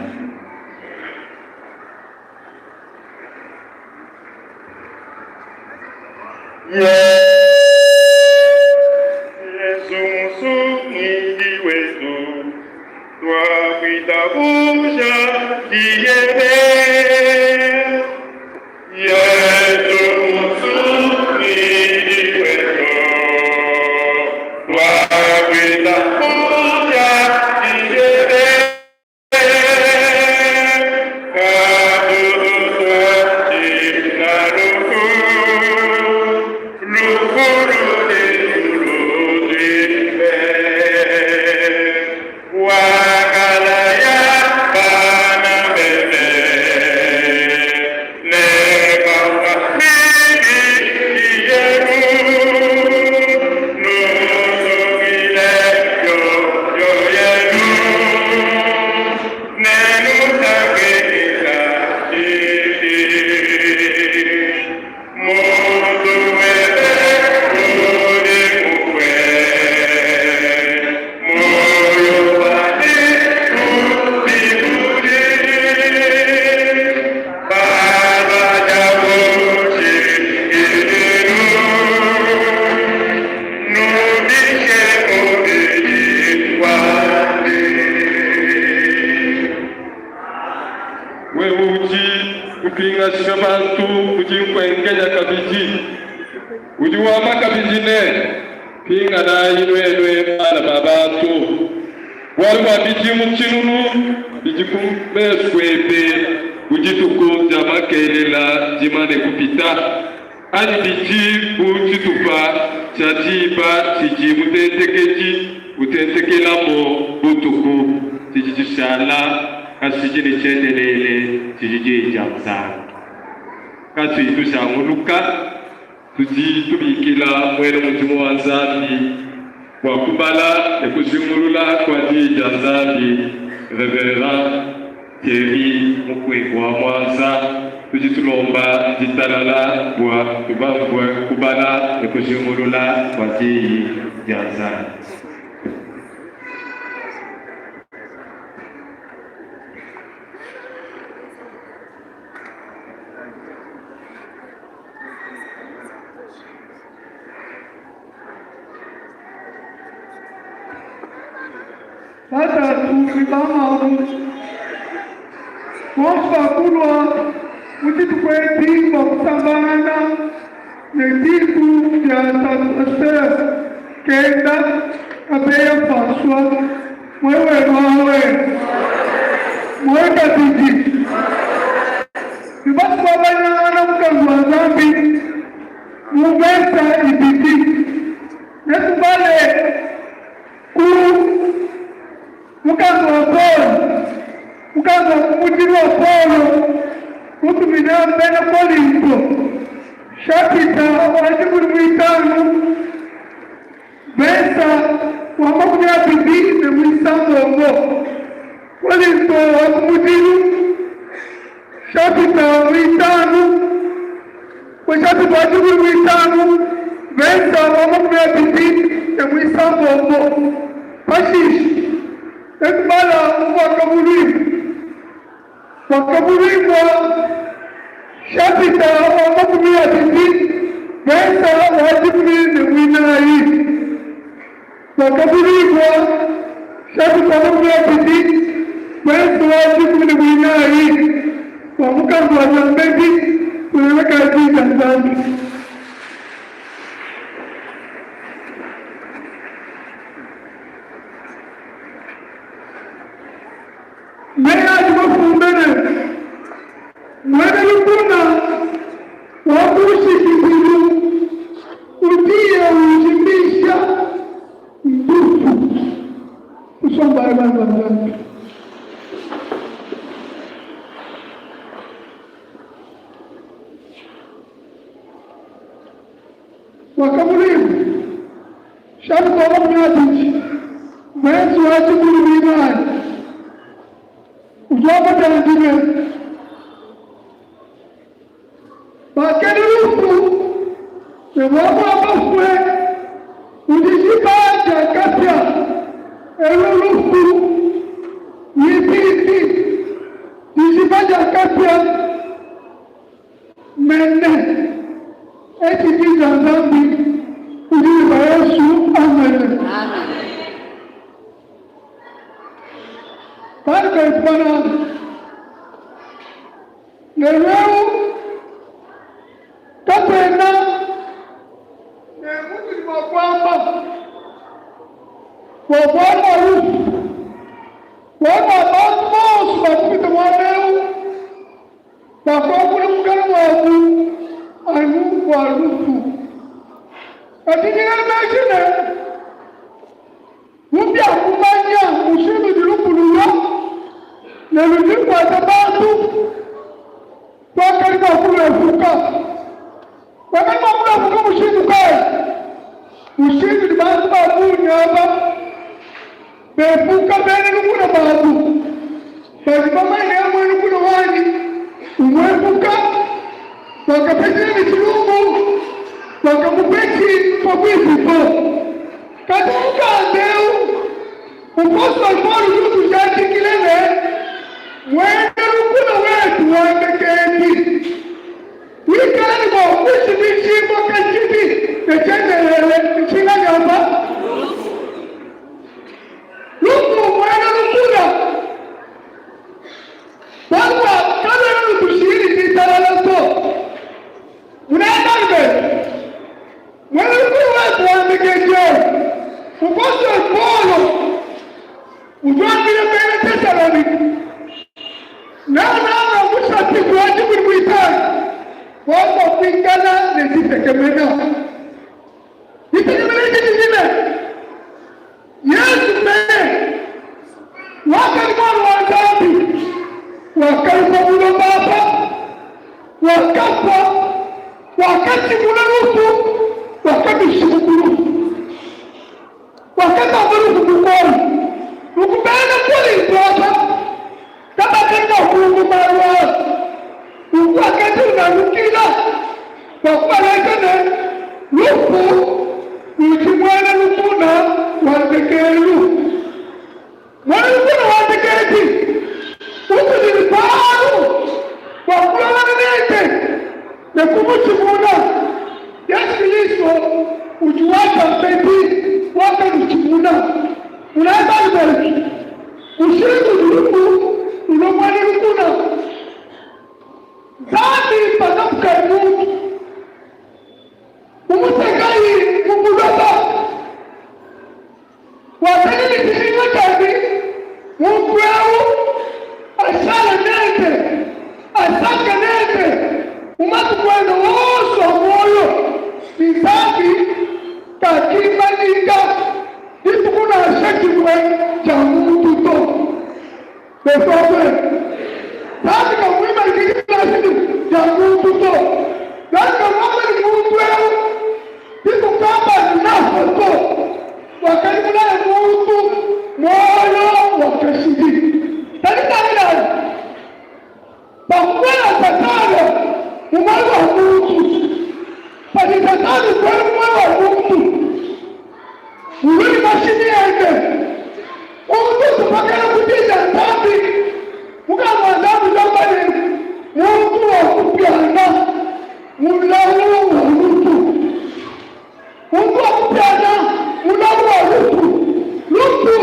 Yesu Musungidi wetu, tuakuitabuja diyebe. Yesu Musungidi wetu, tuakuitabuja diyebe. Wewe udi upingasha bantu ku dinkuenkeja kabidi, udi wamba kabidi ne, Pinganayi nuenu bana ba bantu, bualu bua bidimu tshinunu bidi ku mesu kuebe bu dituku dia makelela dimane kupita. Anyi bidi bu tshitupa tshia diba tshidi mutentekedi utentekelamu butuku, tshidi tshishala kashidi ne tshiendelele, tshidi Diyi dia Nzambi. Katuyi tujanguluka, tudi tubikila muena mudimu wa Nzambi bua kubala ne kujingulula kua Diyi dia Nzambi, Reverend Thierry Mukweko wa Mwanza, tudi tulomba ditalala bua tubamvue kubala ne kujingulula kua Diyi dia Nzambi. Batatu ne bamamu bonso bakulua mu dituku edi bua kusambangana ne diku dia tatu Pasteur Kenda Kabeya François muoyo wenu awe muoyo kabidi ne batu babanyangana mukanda wa Nzambi mu mvesa ibidi netubale Ku mukanda wa Paulo, mukanda wa kumudilu wa Paulo mutumina bena Kolinto, shapita wa dikumi muitanu versa wa 26, Kolinto wa kumudilu shapita muitanu Mushapita wa 15 versa wa 26, pashishe nekubala mu Buakabuluibua, Buakabuluibua shapita wa 20 versa wa 14, Buakabuluibua shapita wa 20 versa wa 14 wa mukanda wa Diambedi kunemeka Diyi dia Nzambi. Meyi adi mafunde ne, Muena lukuna wa ku nshikidilu udiye ujimisha ndufu. Tusombayi bana ba Nzambi. Wakamulimba shapita wa 20 mwezi wa 14 udi wamba biandi ne, Bakedi lufu ne muaba wa bafue udi diba dia kapia, elu lufu luibidi, dijiba dia kapia mene. Edi di dia Nzambi udi ne ba Yesu. Amen. Bana betu bananga, lelu eu katuena ne mutudi mua kuamba bua bualu bua lufu, bualu bua bantu bonso bakupita muaba eu bakuakula mukana muabu anu bua lufu. Kadi ndi ngela meji ne, mu bia kumanya mushindu udi lufu lulua ne ludi lukuata bantu, tuakadi mua kuluepuka. Tuakadi mua kuluepuka mushindu kayi? Mushindu udi bantu ba bungi aba bepuka bena lukuna babu, badi bamanye ne, muena lukuna wanyi umuepuka, wakapetshila ne tshilumbu, wakamupetshi pabuipi to. Kadi mukanda eu, mupostolo Paulo udi utujadikile ne, muena lukuna wetu wa ndekedi wikala ne bua kushimishibua kashidi ne tshiendelele ntshinganyi apa? Lufu muena lukuna, bualu bua kaluena lutushile ditalala to. Munangani betu, muena lukuna wetu wa ndekedi eu, mupostolo Paulo udi wambila bena Tesalonike, nangananga mu shapita wa 15, bualu bua kuikala ne ditekemena. Ditekemena didi dine Yesu mene wakadi muana wa Nzambi, wakalua buloba apa, wakafua, wakatshimuna lufu, wakabishibua ku lufu, wakatamba lufu bukole. Nunku bena Kolinto apa kabakadi mua kumvua malu aa. Nunku wakadi unanukila bua kubaleja ne, lufu ludi muena lukuna wa ndekelu. Muena lukuna wa ndekedi utudi ne bualu bua kuluangana nende ne kumutshimuna. Yesu Kilisto udi waka mpedi wakalutshimuna. Munanyi bana betu. Mushindu udi lufu lulua muena lukuna. Nzambi pakafukaye muntu, kumusekayi mu buloba, wakadi ne dijinga dia ne, muntu eu ashale nende, asanke nende mu matuku ende onso a muoyo, ne Nzambi kakimanyika dituku nansha dimue dia muntu to. Besokwe, Nzambi kamuimanyike dituku nansha dimue dia muntu to. Nzambi kamuamba ne muntu eu dituku kampanda neafue to. Wakadi mulaye muntu muoyo wa kashidi. Kadi tangilayi, pakubuela Satana mu muoyo wa muntu, padi Satana ubuela mu muoyo wa muntu, ulua ne mashimi ende. Muntu utupakana ku Diyi dia Nzambi. Mukanda wa Nzambi udi wamba ne, muntu wa kupiana mulawu wa lufu. Muntu wa kupiana mulawu wa lufu. Lufu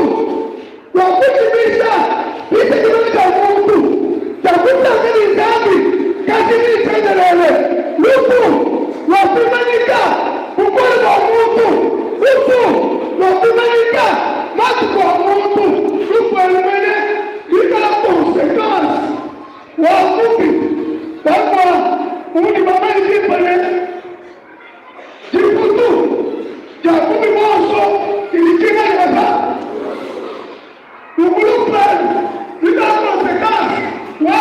lua kujimija ditekemena dia muntu dia kusanka ne Nzambi kashidi ne tshiendelele. Lufu lua kuimanyika bukole bua muntu. Lufu lua kuimanyika matuku a muntu. Lufu elu mene luikala consequence wa bubi. Bualu bua munudi bamanye bimpe ne, Difutu dia bubi buonso didi dimanyika pa nunku lufu elu luikala consequence wa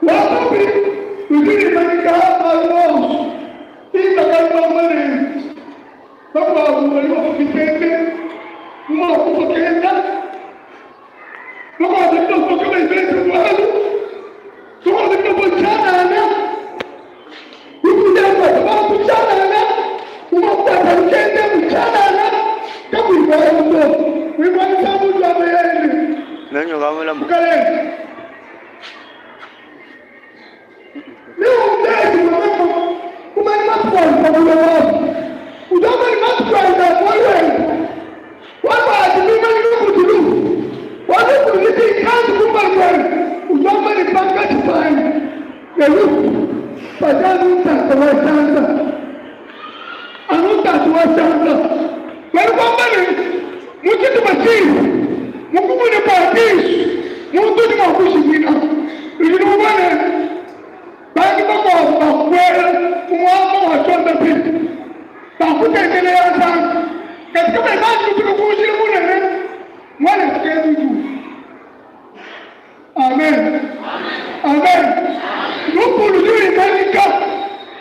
wa bubi ludi luimanyika malu onso. Bimpe kadi bamba ne, bakuabu badi bafua bitende bu mua kufua kenda, bakuabu badi bafua kabayi benze bualu, bakuabu badi bafua tshianana. Lelu, padi anu ntatu wa tshianza, anu ntatu wa tshianza. Badi bamba ne, mu tshitupa tshipi, mu kumona kua disu, muntu udi mua kujimina. Udi umvua ne, bantu bakuabu bakubuela mu muaba wa tshiondapilu, bakutendelela Nzambi, kadi kabayi banji kufika ku njila munene muanetu kena udi Amen. Amen. Lufu ludi luimanyika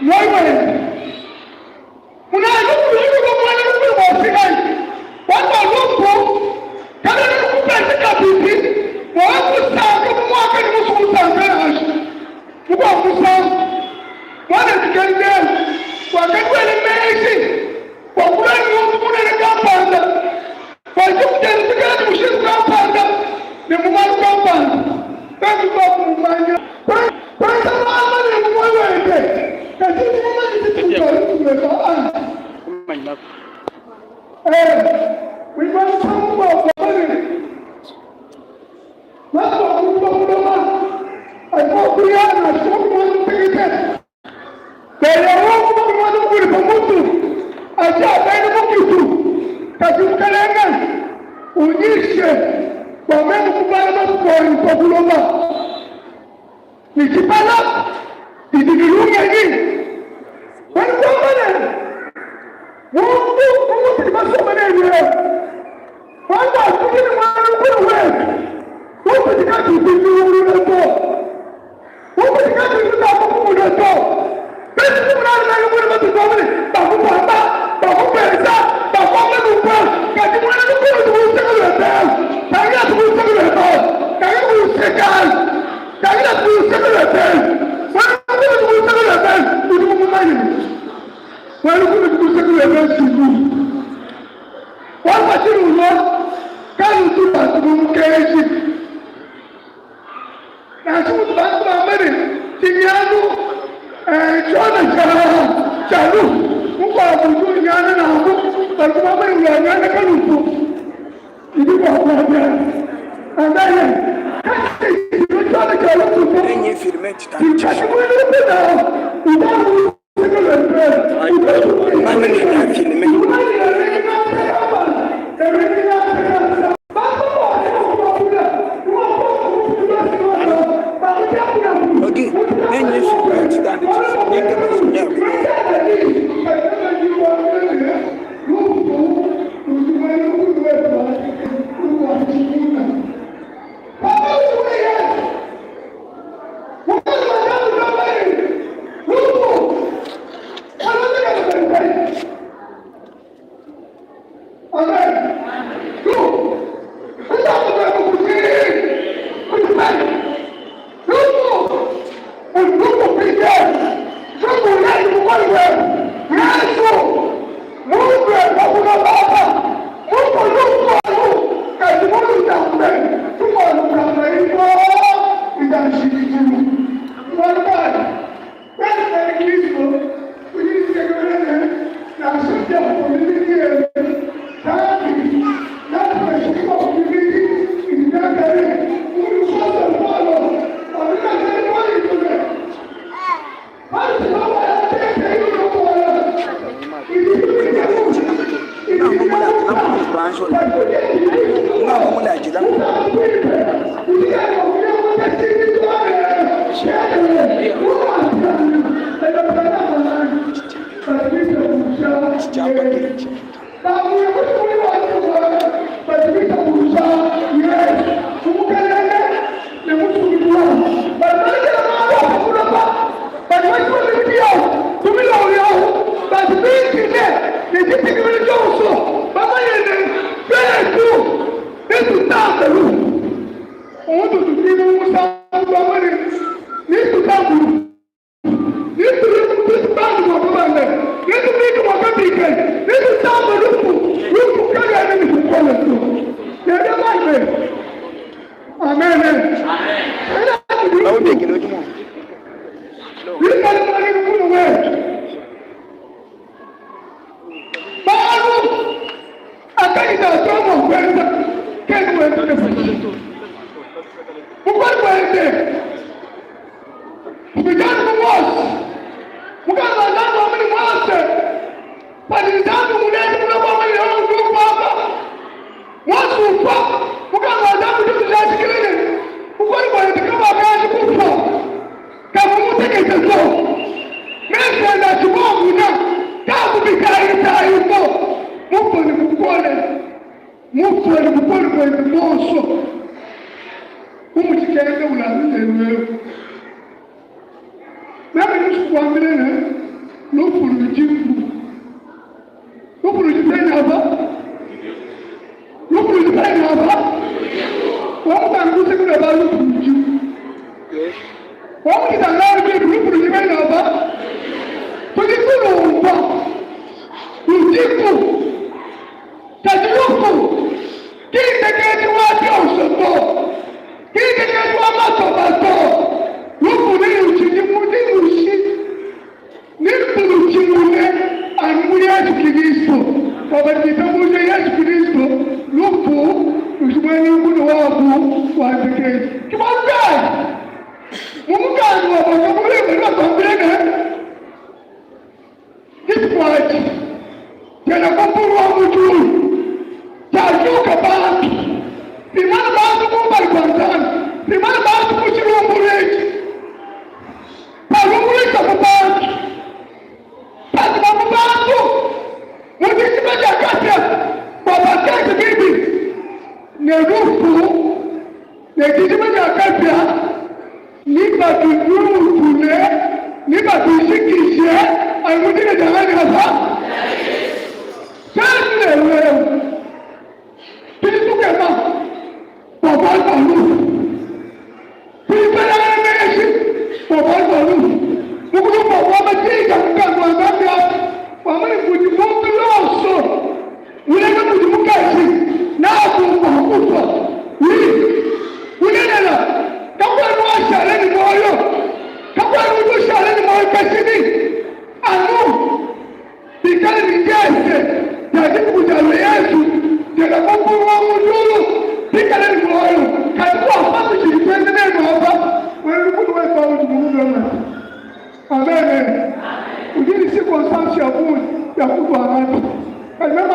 muoyo wende. Munayi lufu ludi lulua muena lukuna bua Sinai. Bualu bua lufu kaluena lukupesha kabidi bua kusanka bu muakadi musue kusanka nansha. Mukuabu musangu, muanetu Kendall wakadi wela meji bua kulua ne muntu munene kampanda. Bua diku diende dikale ne mushindu kampanda ne mu malu kampanda, tuetu tuakumumanya. Kuenza malu manene mu muoyo wende, kadi udi mumanye dituku dia lufu luebe anyi? Ee, wimba musangu mukuabu wamba ne, Matuku a muntu pa buloba adi mua kuya nansha makumi muanda mutekete. Yehowa mumane mukuli pa mutu adi abena bukitu, kadi Mukelenge unyishe bua meme kubala matuku anyi pa buloba, ne dibala didi ne lungenyi. Bualu kuamba ne, Muntu bu mutudi basombe nenu eu, bualu bua tudi ne muena lukuna wetu utudi katuyi tunyungulula to. Mukudi katuyi tutamba kumona to. Peshi tumunani bena muna matuku amune bakupamba, bakupesa, bakuamba nunku. Kadi muena lukuna udi ku luseke luebe eu. Tangila ku luseke luebe eu. Tangila ku luseke alu. Tangila ku luseke luebe eu. Muena lukuna udi ku luseke luebe eu. Udi mumumanye. Muena lukuna udi ku luseke luebe eu ntshinyi? Bualu bua tshinyi ulua kanutu bantu bu mukenji? Nansha mutu bantu bamba ne, tshinyanu ntshiona tshia lufu, mukuabu udi unyana nanku, badi bamba ne, udi unyana kalufu. Bidi bua kuambila.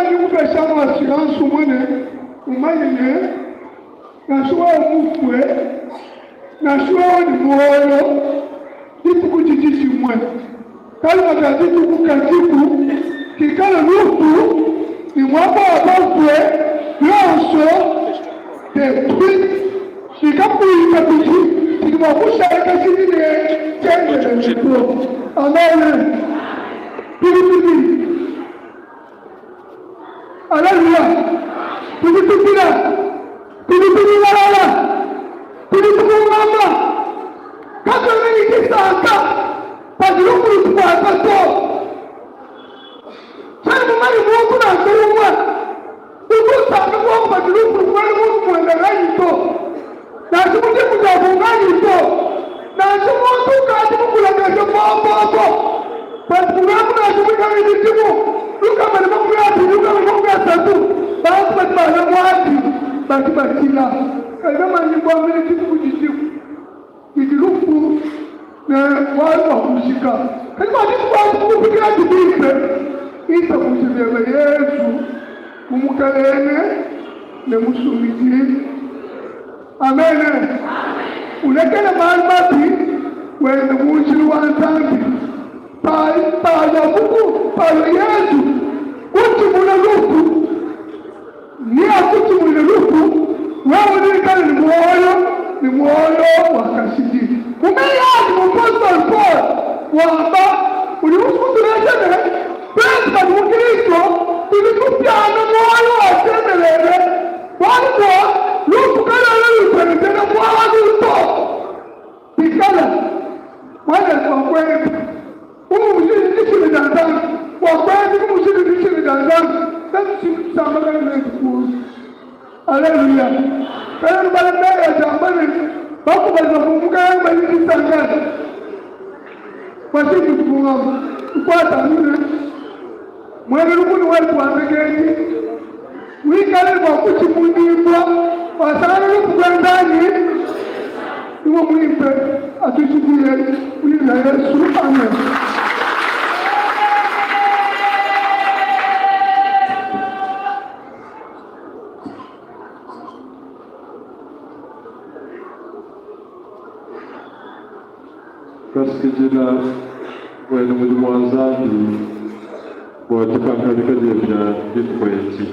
ndi nkupesha anu assurance umue ne, umanye ne, nansha wewe mufue, nansha wewe ne muoyo, dituku didi dimue. Kalima ka dituku kadiku kikale lufu ne muaba wa bafue, bionso detruit ne kakuyi kabidi tshidi mua kushala kashidi ne tshiendelele to. Amen. Tudi tudi. Aleluya. Tudi tudila. Tudi tunyingalala. Tudi tubungama. Katuena ne disanka padi lufu lutukuata to. Tshiena mumanye muntu nansha umue utu usanka kuoku padi lufu lubuela mu nzubu muende nganyi to, nansha mu diku diabu nganyi to, nansha muntu ukadi mukulakaje bobobo. Padi bulemu nansha buikale ne bidimu 120, 130, bantu badi balua muadi badi badila. Kadi bamanye kuambila dituku didiku didi lufu ne bualu bua kujika. Kadi bua dituku adi kukufikiladi bimpe, itabuje biebe Yezu bu Mukalenge ne Musungidi. Amene. Ulekele malu mabi, wende mu njila wa Nzambi. Palua buku, palua Yezu kutshimuna lufu, neakutshimune lufu, wewe newikale ne muoyo, ne muoyo wa kashidi. Mu meyi adi mupostolo Paul wamba, udi musue kutuleja ne, tuetu badi mu Kristo tudi tupiana muoyo wa tshiendelele, bualu bua lufu kaluena lutuenzela bualu to. Bikala muanetu wa kuenza mu mushindu dishima dia Nzambi, bua kuenza mu mushindu dishima dia Nzambi, netushime tusambakane netu kuonso. Aleluya! Kadi nubale meyi adi amba ne, Bakubaji bavua mu mukalenge badi disanka bua tshinyi tubungama tukuata anu ne muena lukuna wetu wa ndekedi wikale ne bua kutshimunyibua wasangana lufu kuenza anyi Nyuma muimpe atutshibuile mu dina dia Yesu amen. Tuasakidila muena mudimu wa Nzambi bua dipangadika diebe dia dituku edi.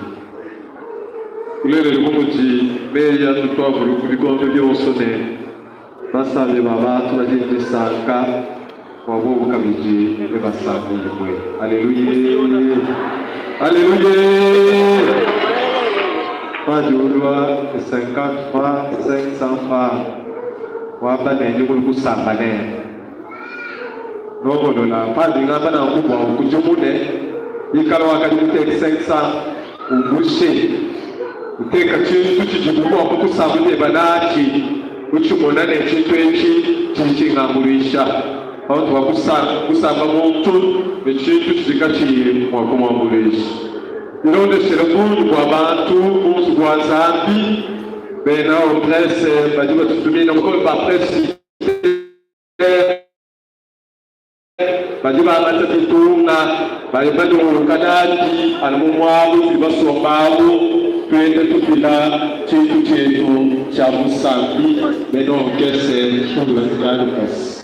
Bulelela bu mudi meyi atu tuavuluka bikondo bionso ne, basambi ba bantu badi ne disanka bua bobu kabidi nebasambibue. Aleluya! Aleluya! Padi ulua ne 50 francs, 500 francs, wamba ne, ndi mulue kusamba nebe. Longolola pandi ngamba nanku bua ukudimune. Ikala wakadi muteke 500 umbushe, uteka tshintu tshidibu mua kukusamba dieba natshi, utshimona ne tshintu etshi tshidi tshingambuluisha. Pamutu pa kusamba muntu ne tshintu tshidi katshiyi mua kumuambuluisha. Bilondeshile bungi bua bantu mu nzubu wa Nzambi, bena Opresse badi batutumina mukolo ba presbytere badi bangata ditunga badi badiuluka nadi anu mu muaba utudi basomba amu, tuenda tufila tshintu tshietu tshia busambi bena orkestre lukasa.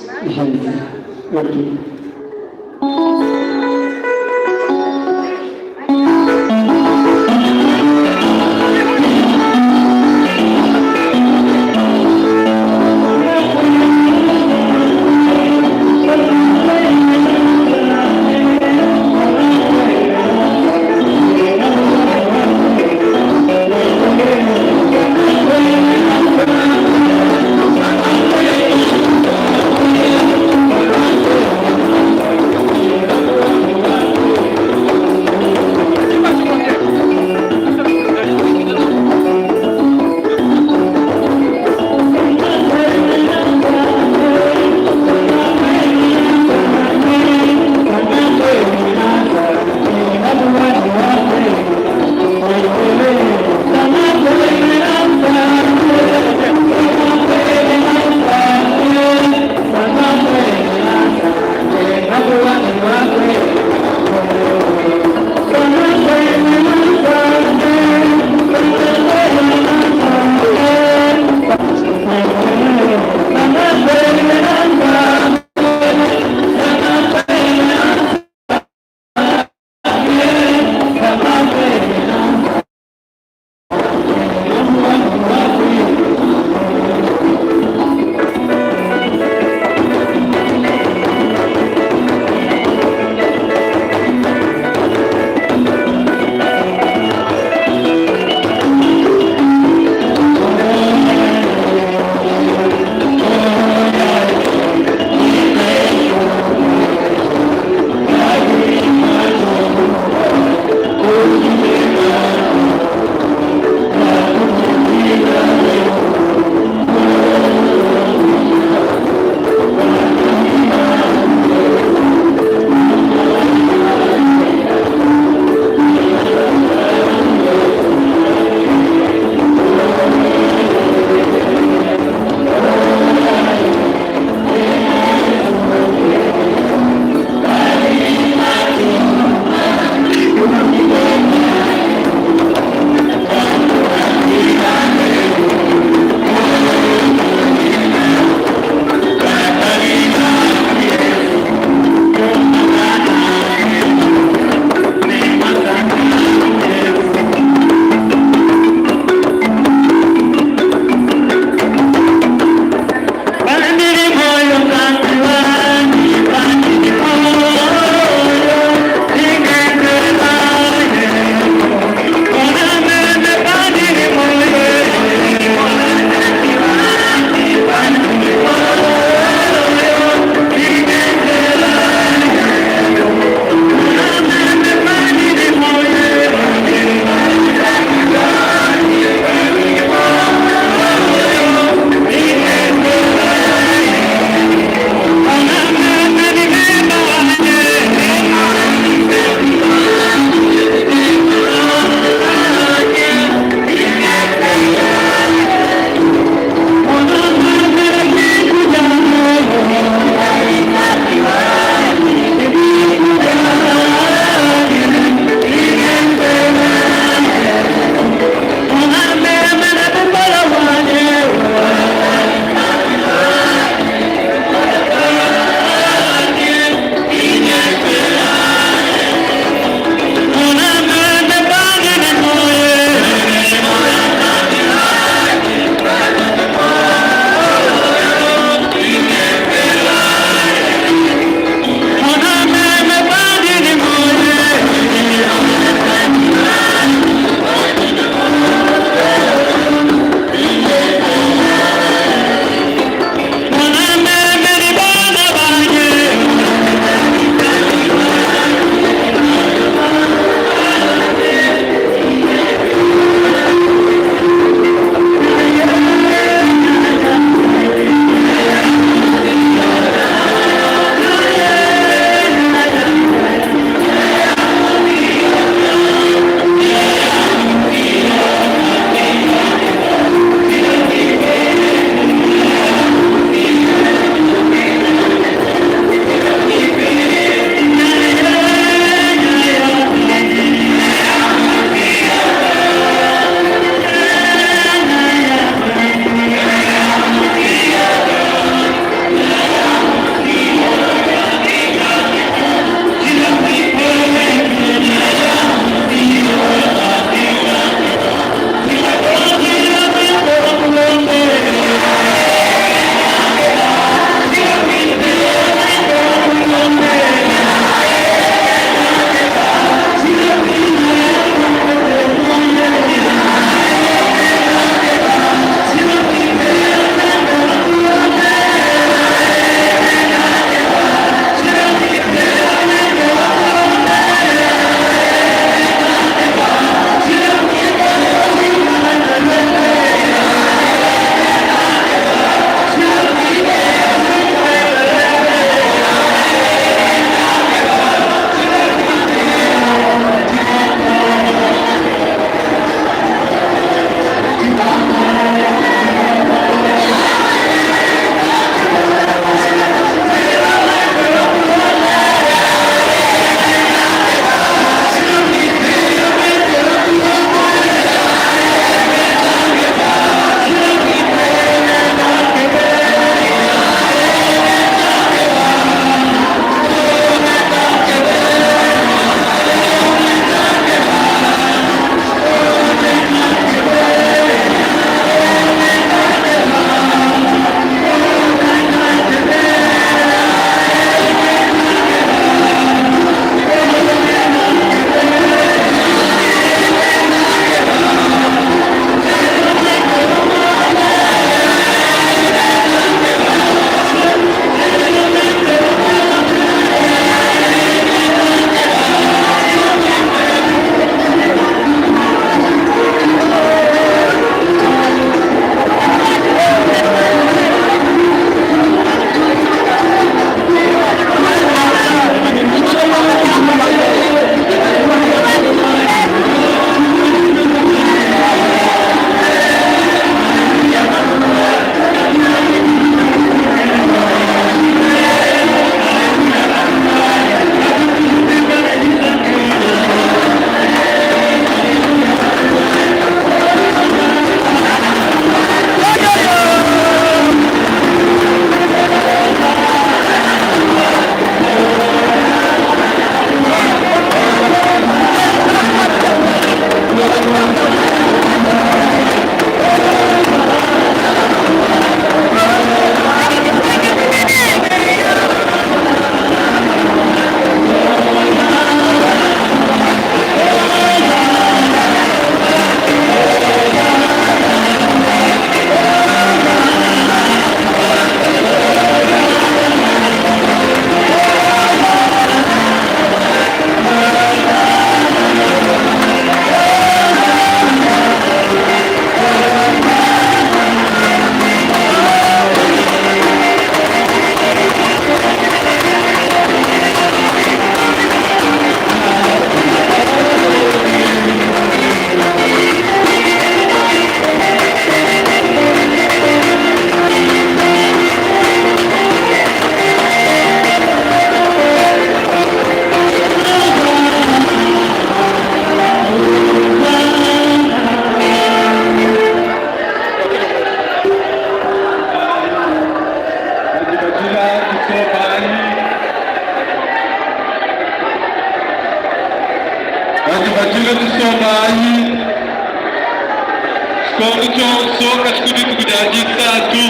Tshikondo tshionso katshi ku dituku dia disatu,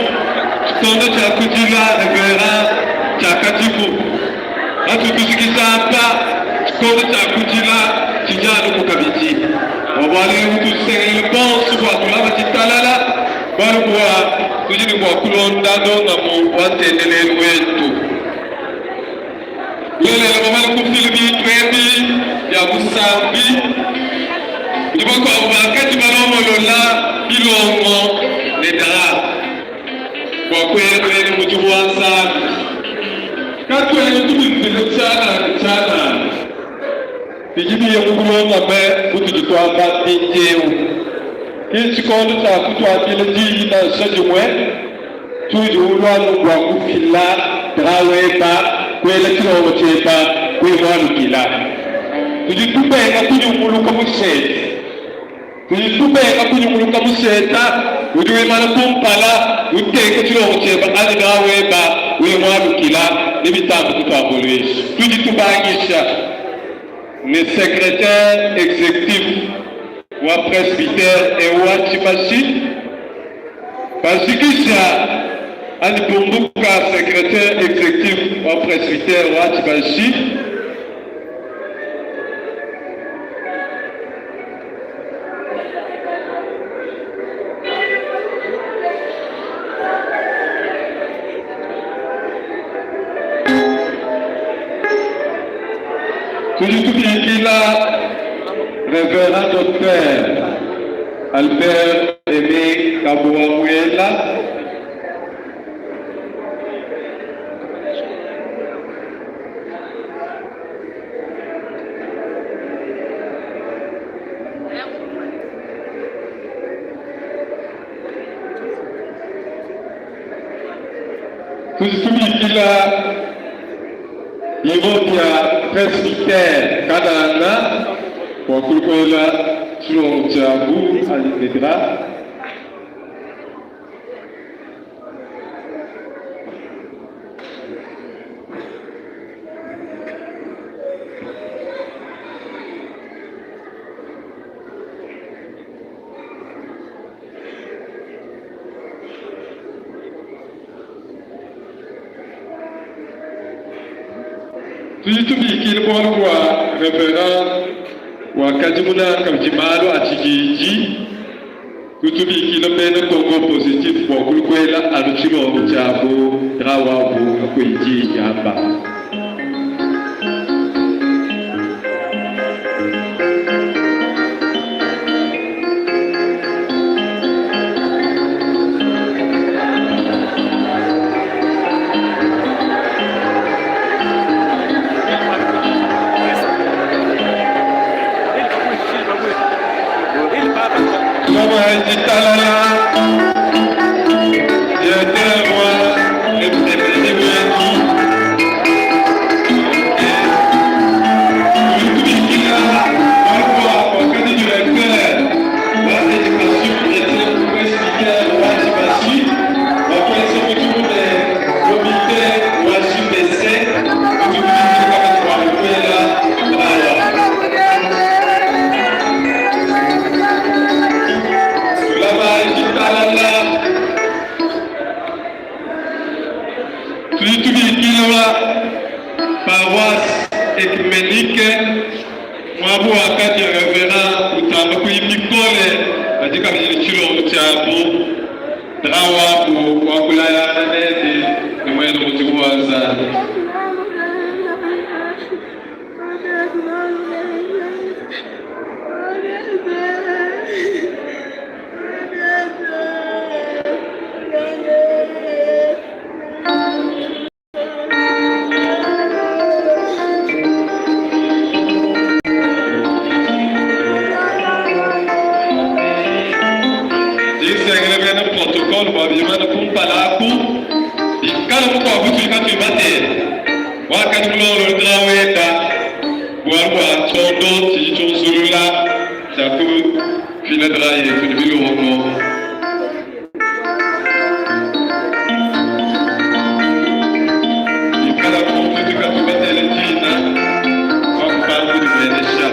tshikondo tshia kudila reverend tshiakadiku. Patudi tujikija apa, tshikondo tshia kudila tshidi anuku kabidi. Bua bualu ebu tusengelele bonso bua tulama ditalala, bualu bua tudi ne bua kulonda ndongamu wa ntendelelu wetu. Bulelela, bamane kufila bintu ebi bia busambi kudi bakuabu bakadi balongolola bilongo ne drap bua kuela bena mudimu wa Nzambi. Katuena tubifila tshianana tshianana, bidi biya mu bulongame butudi tuamba mpindieu. Ki ntshikondo tshia kutuambila diyi nansha dimue. Tudi ulua anu bua kufila drap weba, kuela tshilongo tshieba, kuimualukila. Tudi tubenga kunyunguluka mushete. Tudi tubenga kunyunguluka musheta. Udi wimana kumpala, uteka tshilongo tshieba anyi drap weba, uimualukila, nebitambe kutuambuluisha. Tudi tubangisha ne secretaire executif wa presbytere Ewa Tshibashi. Pajikija anyi pumbuka secretaire executif wa presbytere wa Tshibashi, tudi tubikila Reverend Docteur Albert Aime Kabuwa Muyela. Tudi tubikila biro bia presbytere Kanana bua kulukuela tshilongo tshiabu anyi ne drap. Tudi tubikila bualu bua reverend wakadimuna kabidi malu a tshididi, tutubikila bena Congo Positif bua kulukuela anu tshilongo tshiabu drap wabu kakuyi diyi diamba. Ditalala directeur wa Tudi tubikila paroisse ecumenique muabu wakadi reverend utamba kuyi bikole badi kabidi ne tshilongo tshiabu dra wabu wa kulayana nende ne muena mudimu wa Nzambi. Disengele bena protocole bua bimane kumpala aku bikala mukuabu tudi katuyi batele wakadi mulongolole drap wenda bualu bua tshiondo tshidi tshiunzulula tshia kufila drap yetu ne bilongo. Ikala muntu udi katuyi batele dina wa kupanga kudimuenesha.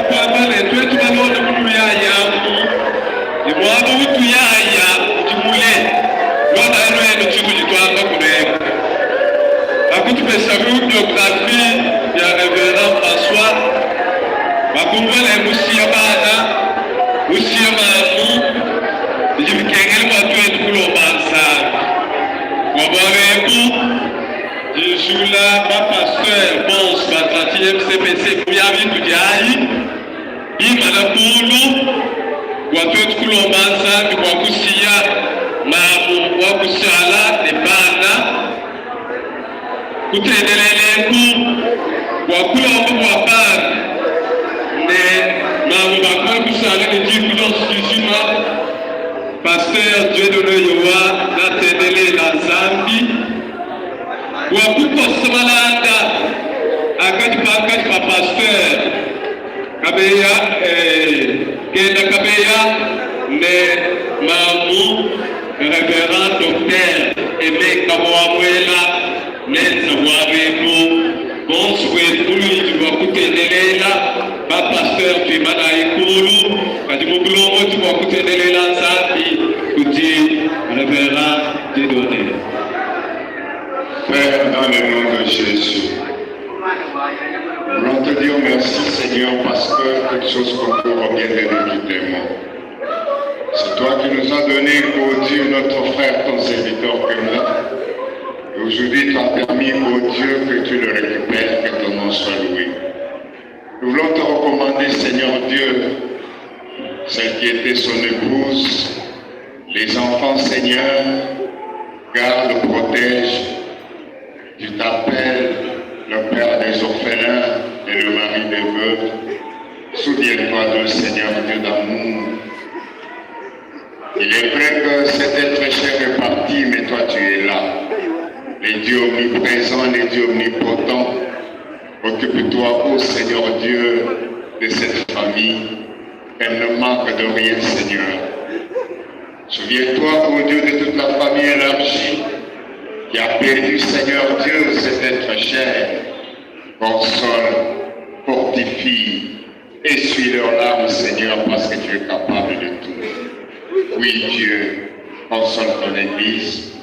kuamba ne, tuetu balonde munuyayamu ne muaba utuyaya udi mule, londayi nuenu tshitudi tuamba kuneku. Bakutupesha biographie ya Reverend François, bakumvua ne mushiya bana, mushiya mamu, bidi bikengela bua tuetu kulomba Nzambi bua bualu ebu. Dijula ba pasteur bonso ba 30e CPC ku bia bintu diayi bimana kulu bua tuetu kulomba Nzambi bua kushiya mamu wa kushala ne bana kutendelela eku bua kulomba bua bana ne mamu bakumana kushala ne diku dionso dijima. Pasteur Dieudonne Yowa natendelela Nzambi bua kukosa malanda akadi pankatshi pa Pasteur Kabeya eh, Kenda Kabeya ne mamu Reverend Docteur Aime Kamuamuela nenza bualu ebu bonso buetu buluidi bua kutendelela ba pasteur tuimanayi kulu kadi mu bulongodi bua kutendelela Nzambi kudi Reverend Dieudonne. Père, dans le nom de Jésus, nous voulons te dire merci Seigneur parce que toutes choses concourent au bien de nous qui t'aimons. C'est toi qui nous as donné, ô Dieu, notre frère, ton serviteur Kenda. Et aujourd'hui, tu as permis, ô Dieu, que tu le récupères, que ton nom soit loué. Nous voulons te recommander, Seigneur Dieu, celle qui était son épouse, les enfants, Seigneur, garde, protège. Tu t'appelles le Père des orphelins et le mari des veuves. Souviens-toi d'eux, Seigneur Dieu d'amour. Il est vrai que cet être cher est parti, mais toi tu es là. Les dieux omniprésents, les dieux omnipotents, occupe-toi, ô Seigneur Dieu, de cette famille. Elle ne manque de rien, Seigneur. Souviens-toi, ô Dieu, de toute la famille élargie qui a perdu, Seigneur Dieu, cet être cher. Console, fortifie, essuie leurs larmes, Seigneur, parce que tu es capable de tout. Oui, Dieu, console ton Église,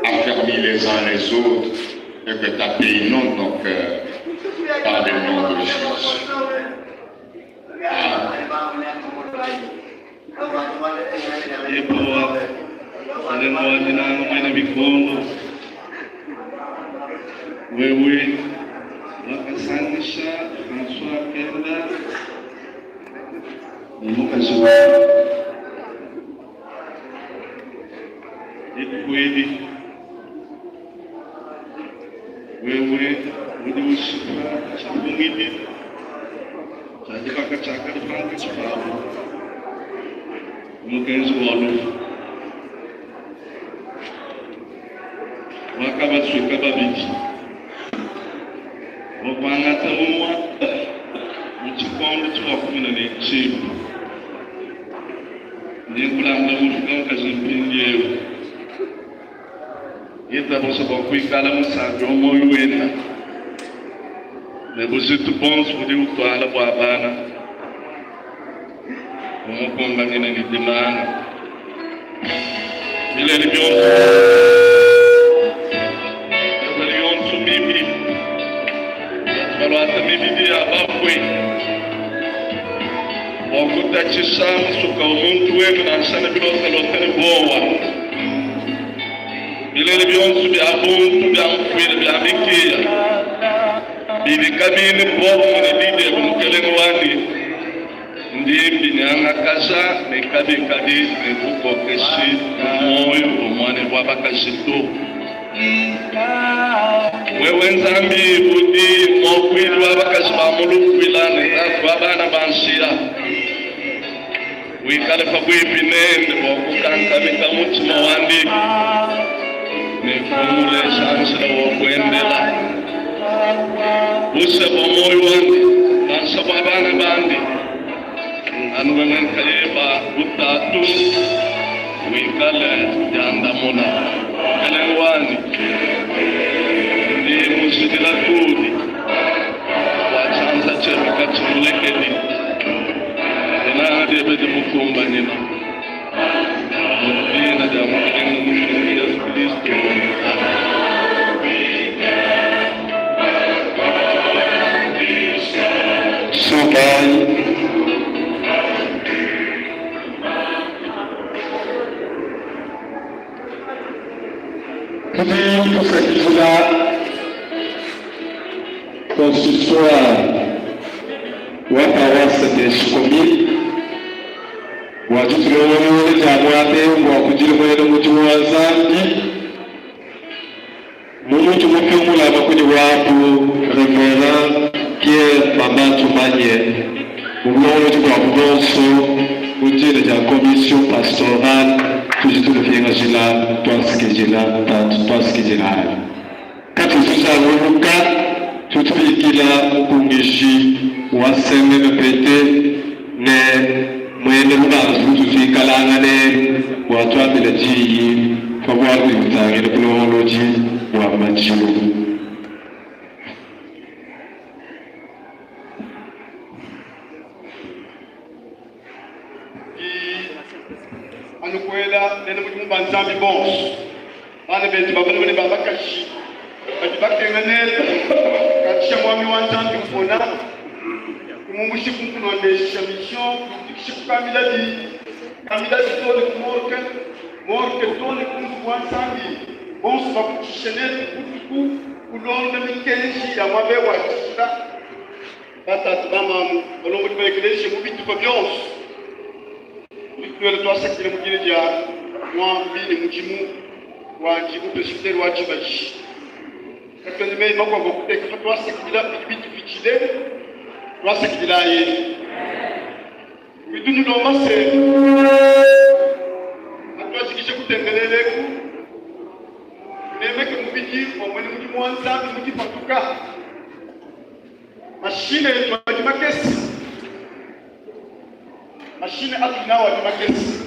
affermis les uns les autres, et que ta paix inonde nos cœurs par le nom de Jésus. Yehowa, Mukalenge wa dinanga muena bikondo, wewe wakasangisha François Kenda ne mukaji wende dituku edi. Wewe udi ushipa tshipungidi tshia dibaka tshiakadi pankatshi pabu ku mukenji wa lufu. Wakabasuika babidi bua kuangata umue mu tshikondo tshiwakumina ne tshibi. Ndi nkulambula mupika mukaji mpindieu. Itabusha bua kuikala musambi wa muoyo wenda ne bujitu buonso budi utuala bua bana, bumukumbanyine ne dinanga. Bilele bionso mizali yonso mibi batu baluata mibidi ya bafue bua kutatshisha musuka wa muntu wenu nansha ne bilotalota ne buowa. Bilele bionso bia buntu bia mfuile bia mikiya bidi kabiyi ne buobumue ne di diebe, Mukelenge wanyi, ndi mbinyangakaja ne kabikadi ne bukokeshi mu muoyo umue ne bua bakaji to. Wewe Nzambi udi muakuidi wa bakaji ba mu lufuila ne tatu wa bana ba nshiya. Wikale pabuipi nende bua kukankamika mutshima wandi ne kumulesha nshila wa kuendela. Buse bua muoyo wandi nansha bua bana bandi, anu wewe nkayeba bu tatu wikale diandamuna. Mukelenge wanyi, ndi mujidila kudi bua tshianza tshiebe katshimulekedi. Tuyayi. Tudi tusakidila consistoire wa paroisse de Shikomi bua ditulongoluela dia muaba eu bua kudimuena mudimu wa Nzambi mu mutu mupingula kudi wabu Reverend Pierre Mama Tumanye mu bulongolodi buabu bonso mu dina dia commission pastorale tudi tunupingajila tuasikidila tatu tuasikidilayi katuzuzanguluka tutubikila mukungishi wa CMMPT ne mwene lubanzu lututuikalangane bua tuambila diyi pa bualu budi butangila bulongolodi bua madilu. Anu kuela bena mudimu ba Nzambi bonso, bana betu ba balume ne ba bakaji badi bakenga netu, katshisha muambi wa Nzambi upona, kumumbushe ku nkunondesha mission, kumufikishe ku kambilabi, kambilabi too ne ku morgue, morgue too ne ku nzubu wa Nzambi, bonso bakutshishe netu butuku kulonda mikenji ya muaba eu wa tshijila. Batatu, bamamu, balombodi ba ekeleziya mu bitupa bionso, tudi tuela tuasakidila mu dina dia muambi ne mudimu wandi mu presbytere wa Tshibaji. Katuena ne meyi makuabu a kuteka pa tuasakidila bidi bitupitshile. Tuasakidilayi. Tudi tunulomba se, patuajikija kutendelela eku, tunemeke mubidi wa muena mudimu wa Nzambi mu dipatuka. Mashine etu adi makese, mashine atudi nawu adi makese.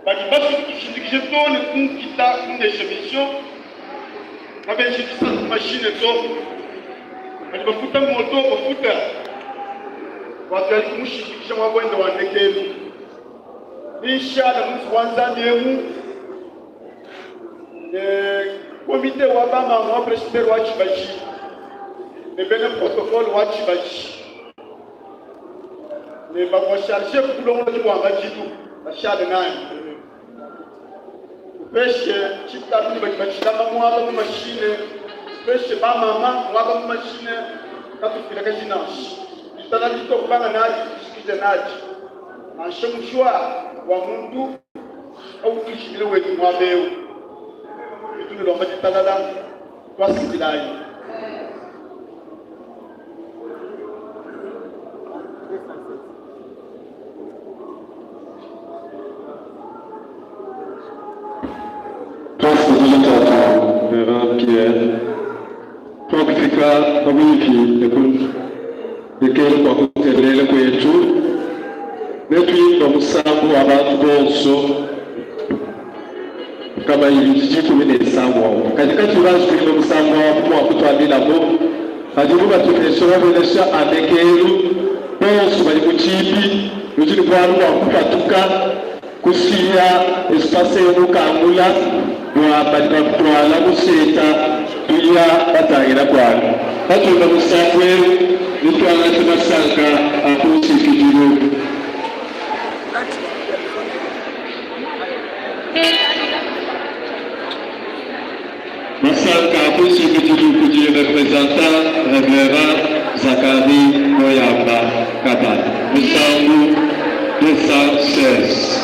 Badi basue kutushindikija too ne ku nkita kundesha mission, kabenji disatu ku mashine to. Badi bafuta moto, bafuta bua tuyayi kumushindikija muaba wende wa ndekelu. Ninshala mu nzubu wa Nzambi emu ne komite wa bamamu wa presbytere wa Tshibaji ne bena protocole wa Tshibaji ne bavua charge ku bulongolodi bua madilu bashale nanyi. Upeshe tshitalu ne badi batshilama muaba mu mashine, upeshe bamama muaba mu mashine, katufuilakaji nansha. Ditalala dituakubanga nadi tujikije nadi, nansha mushuar wa muntu kawutujimina wetu muaba eu. Tudi tunulomba ditalala, tuasakidilayi. Tuasakidila tatu Reverend Pierre tuakufika pabuipi ne ku ndekelu kua kutendelela kuetu. Netuimba musambu wa bantu bonso kama ibidi dikumi ne isambu awu. Kadi katuyi banji kuimba musambu awu mua kutuambilabu padibu batupesha mabenesha a ndekelu. Bonso badi ku tshiibi nudi ne bualu bua kupatuka kushiya espace eu mukangula bua badi batuala musheta tuya batangila kualu. Patuimba musambu eu netuangate masanka a ku nshikidilu. Masanka a ku nshikidilu kudi representant Reverend Zacharie Moyamba Kabanda. Musambu 216.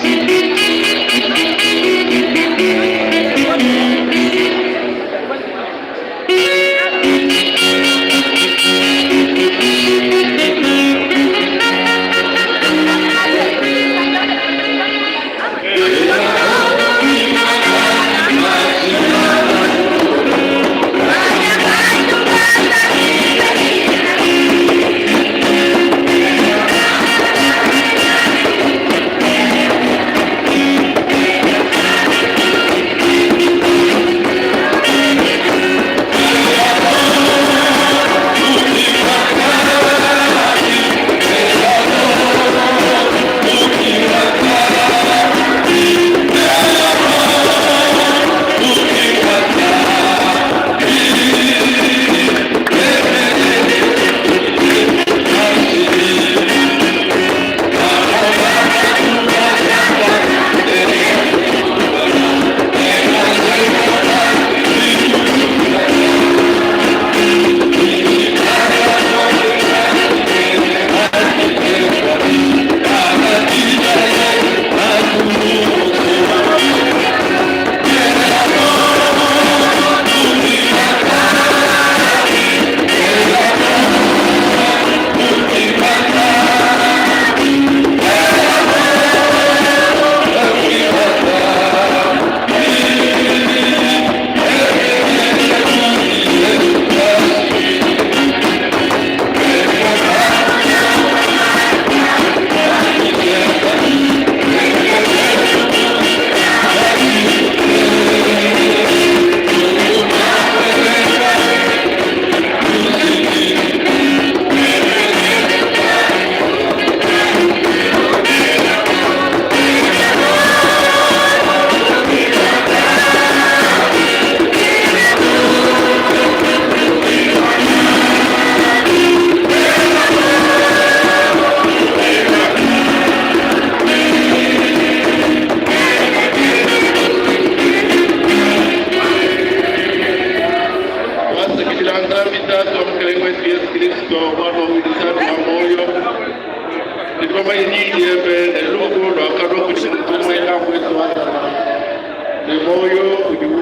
Nzambi Tatu wa Mukelenge wetu Yesu Kristo, Mwana wa Nzambi wa muoyo, tudi bamanye diyi diebe ne lumu luakalua kudi muntu umue wetu Adama ne muoyo udi.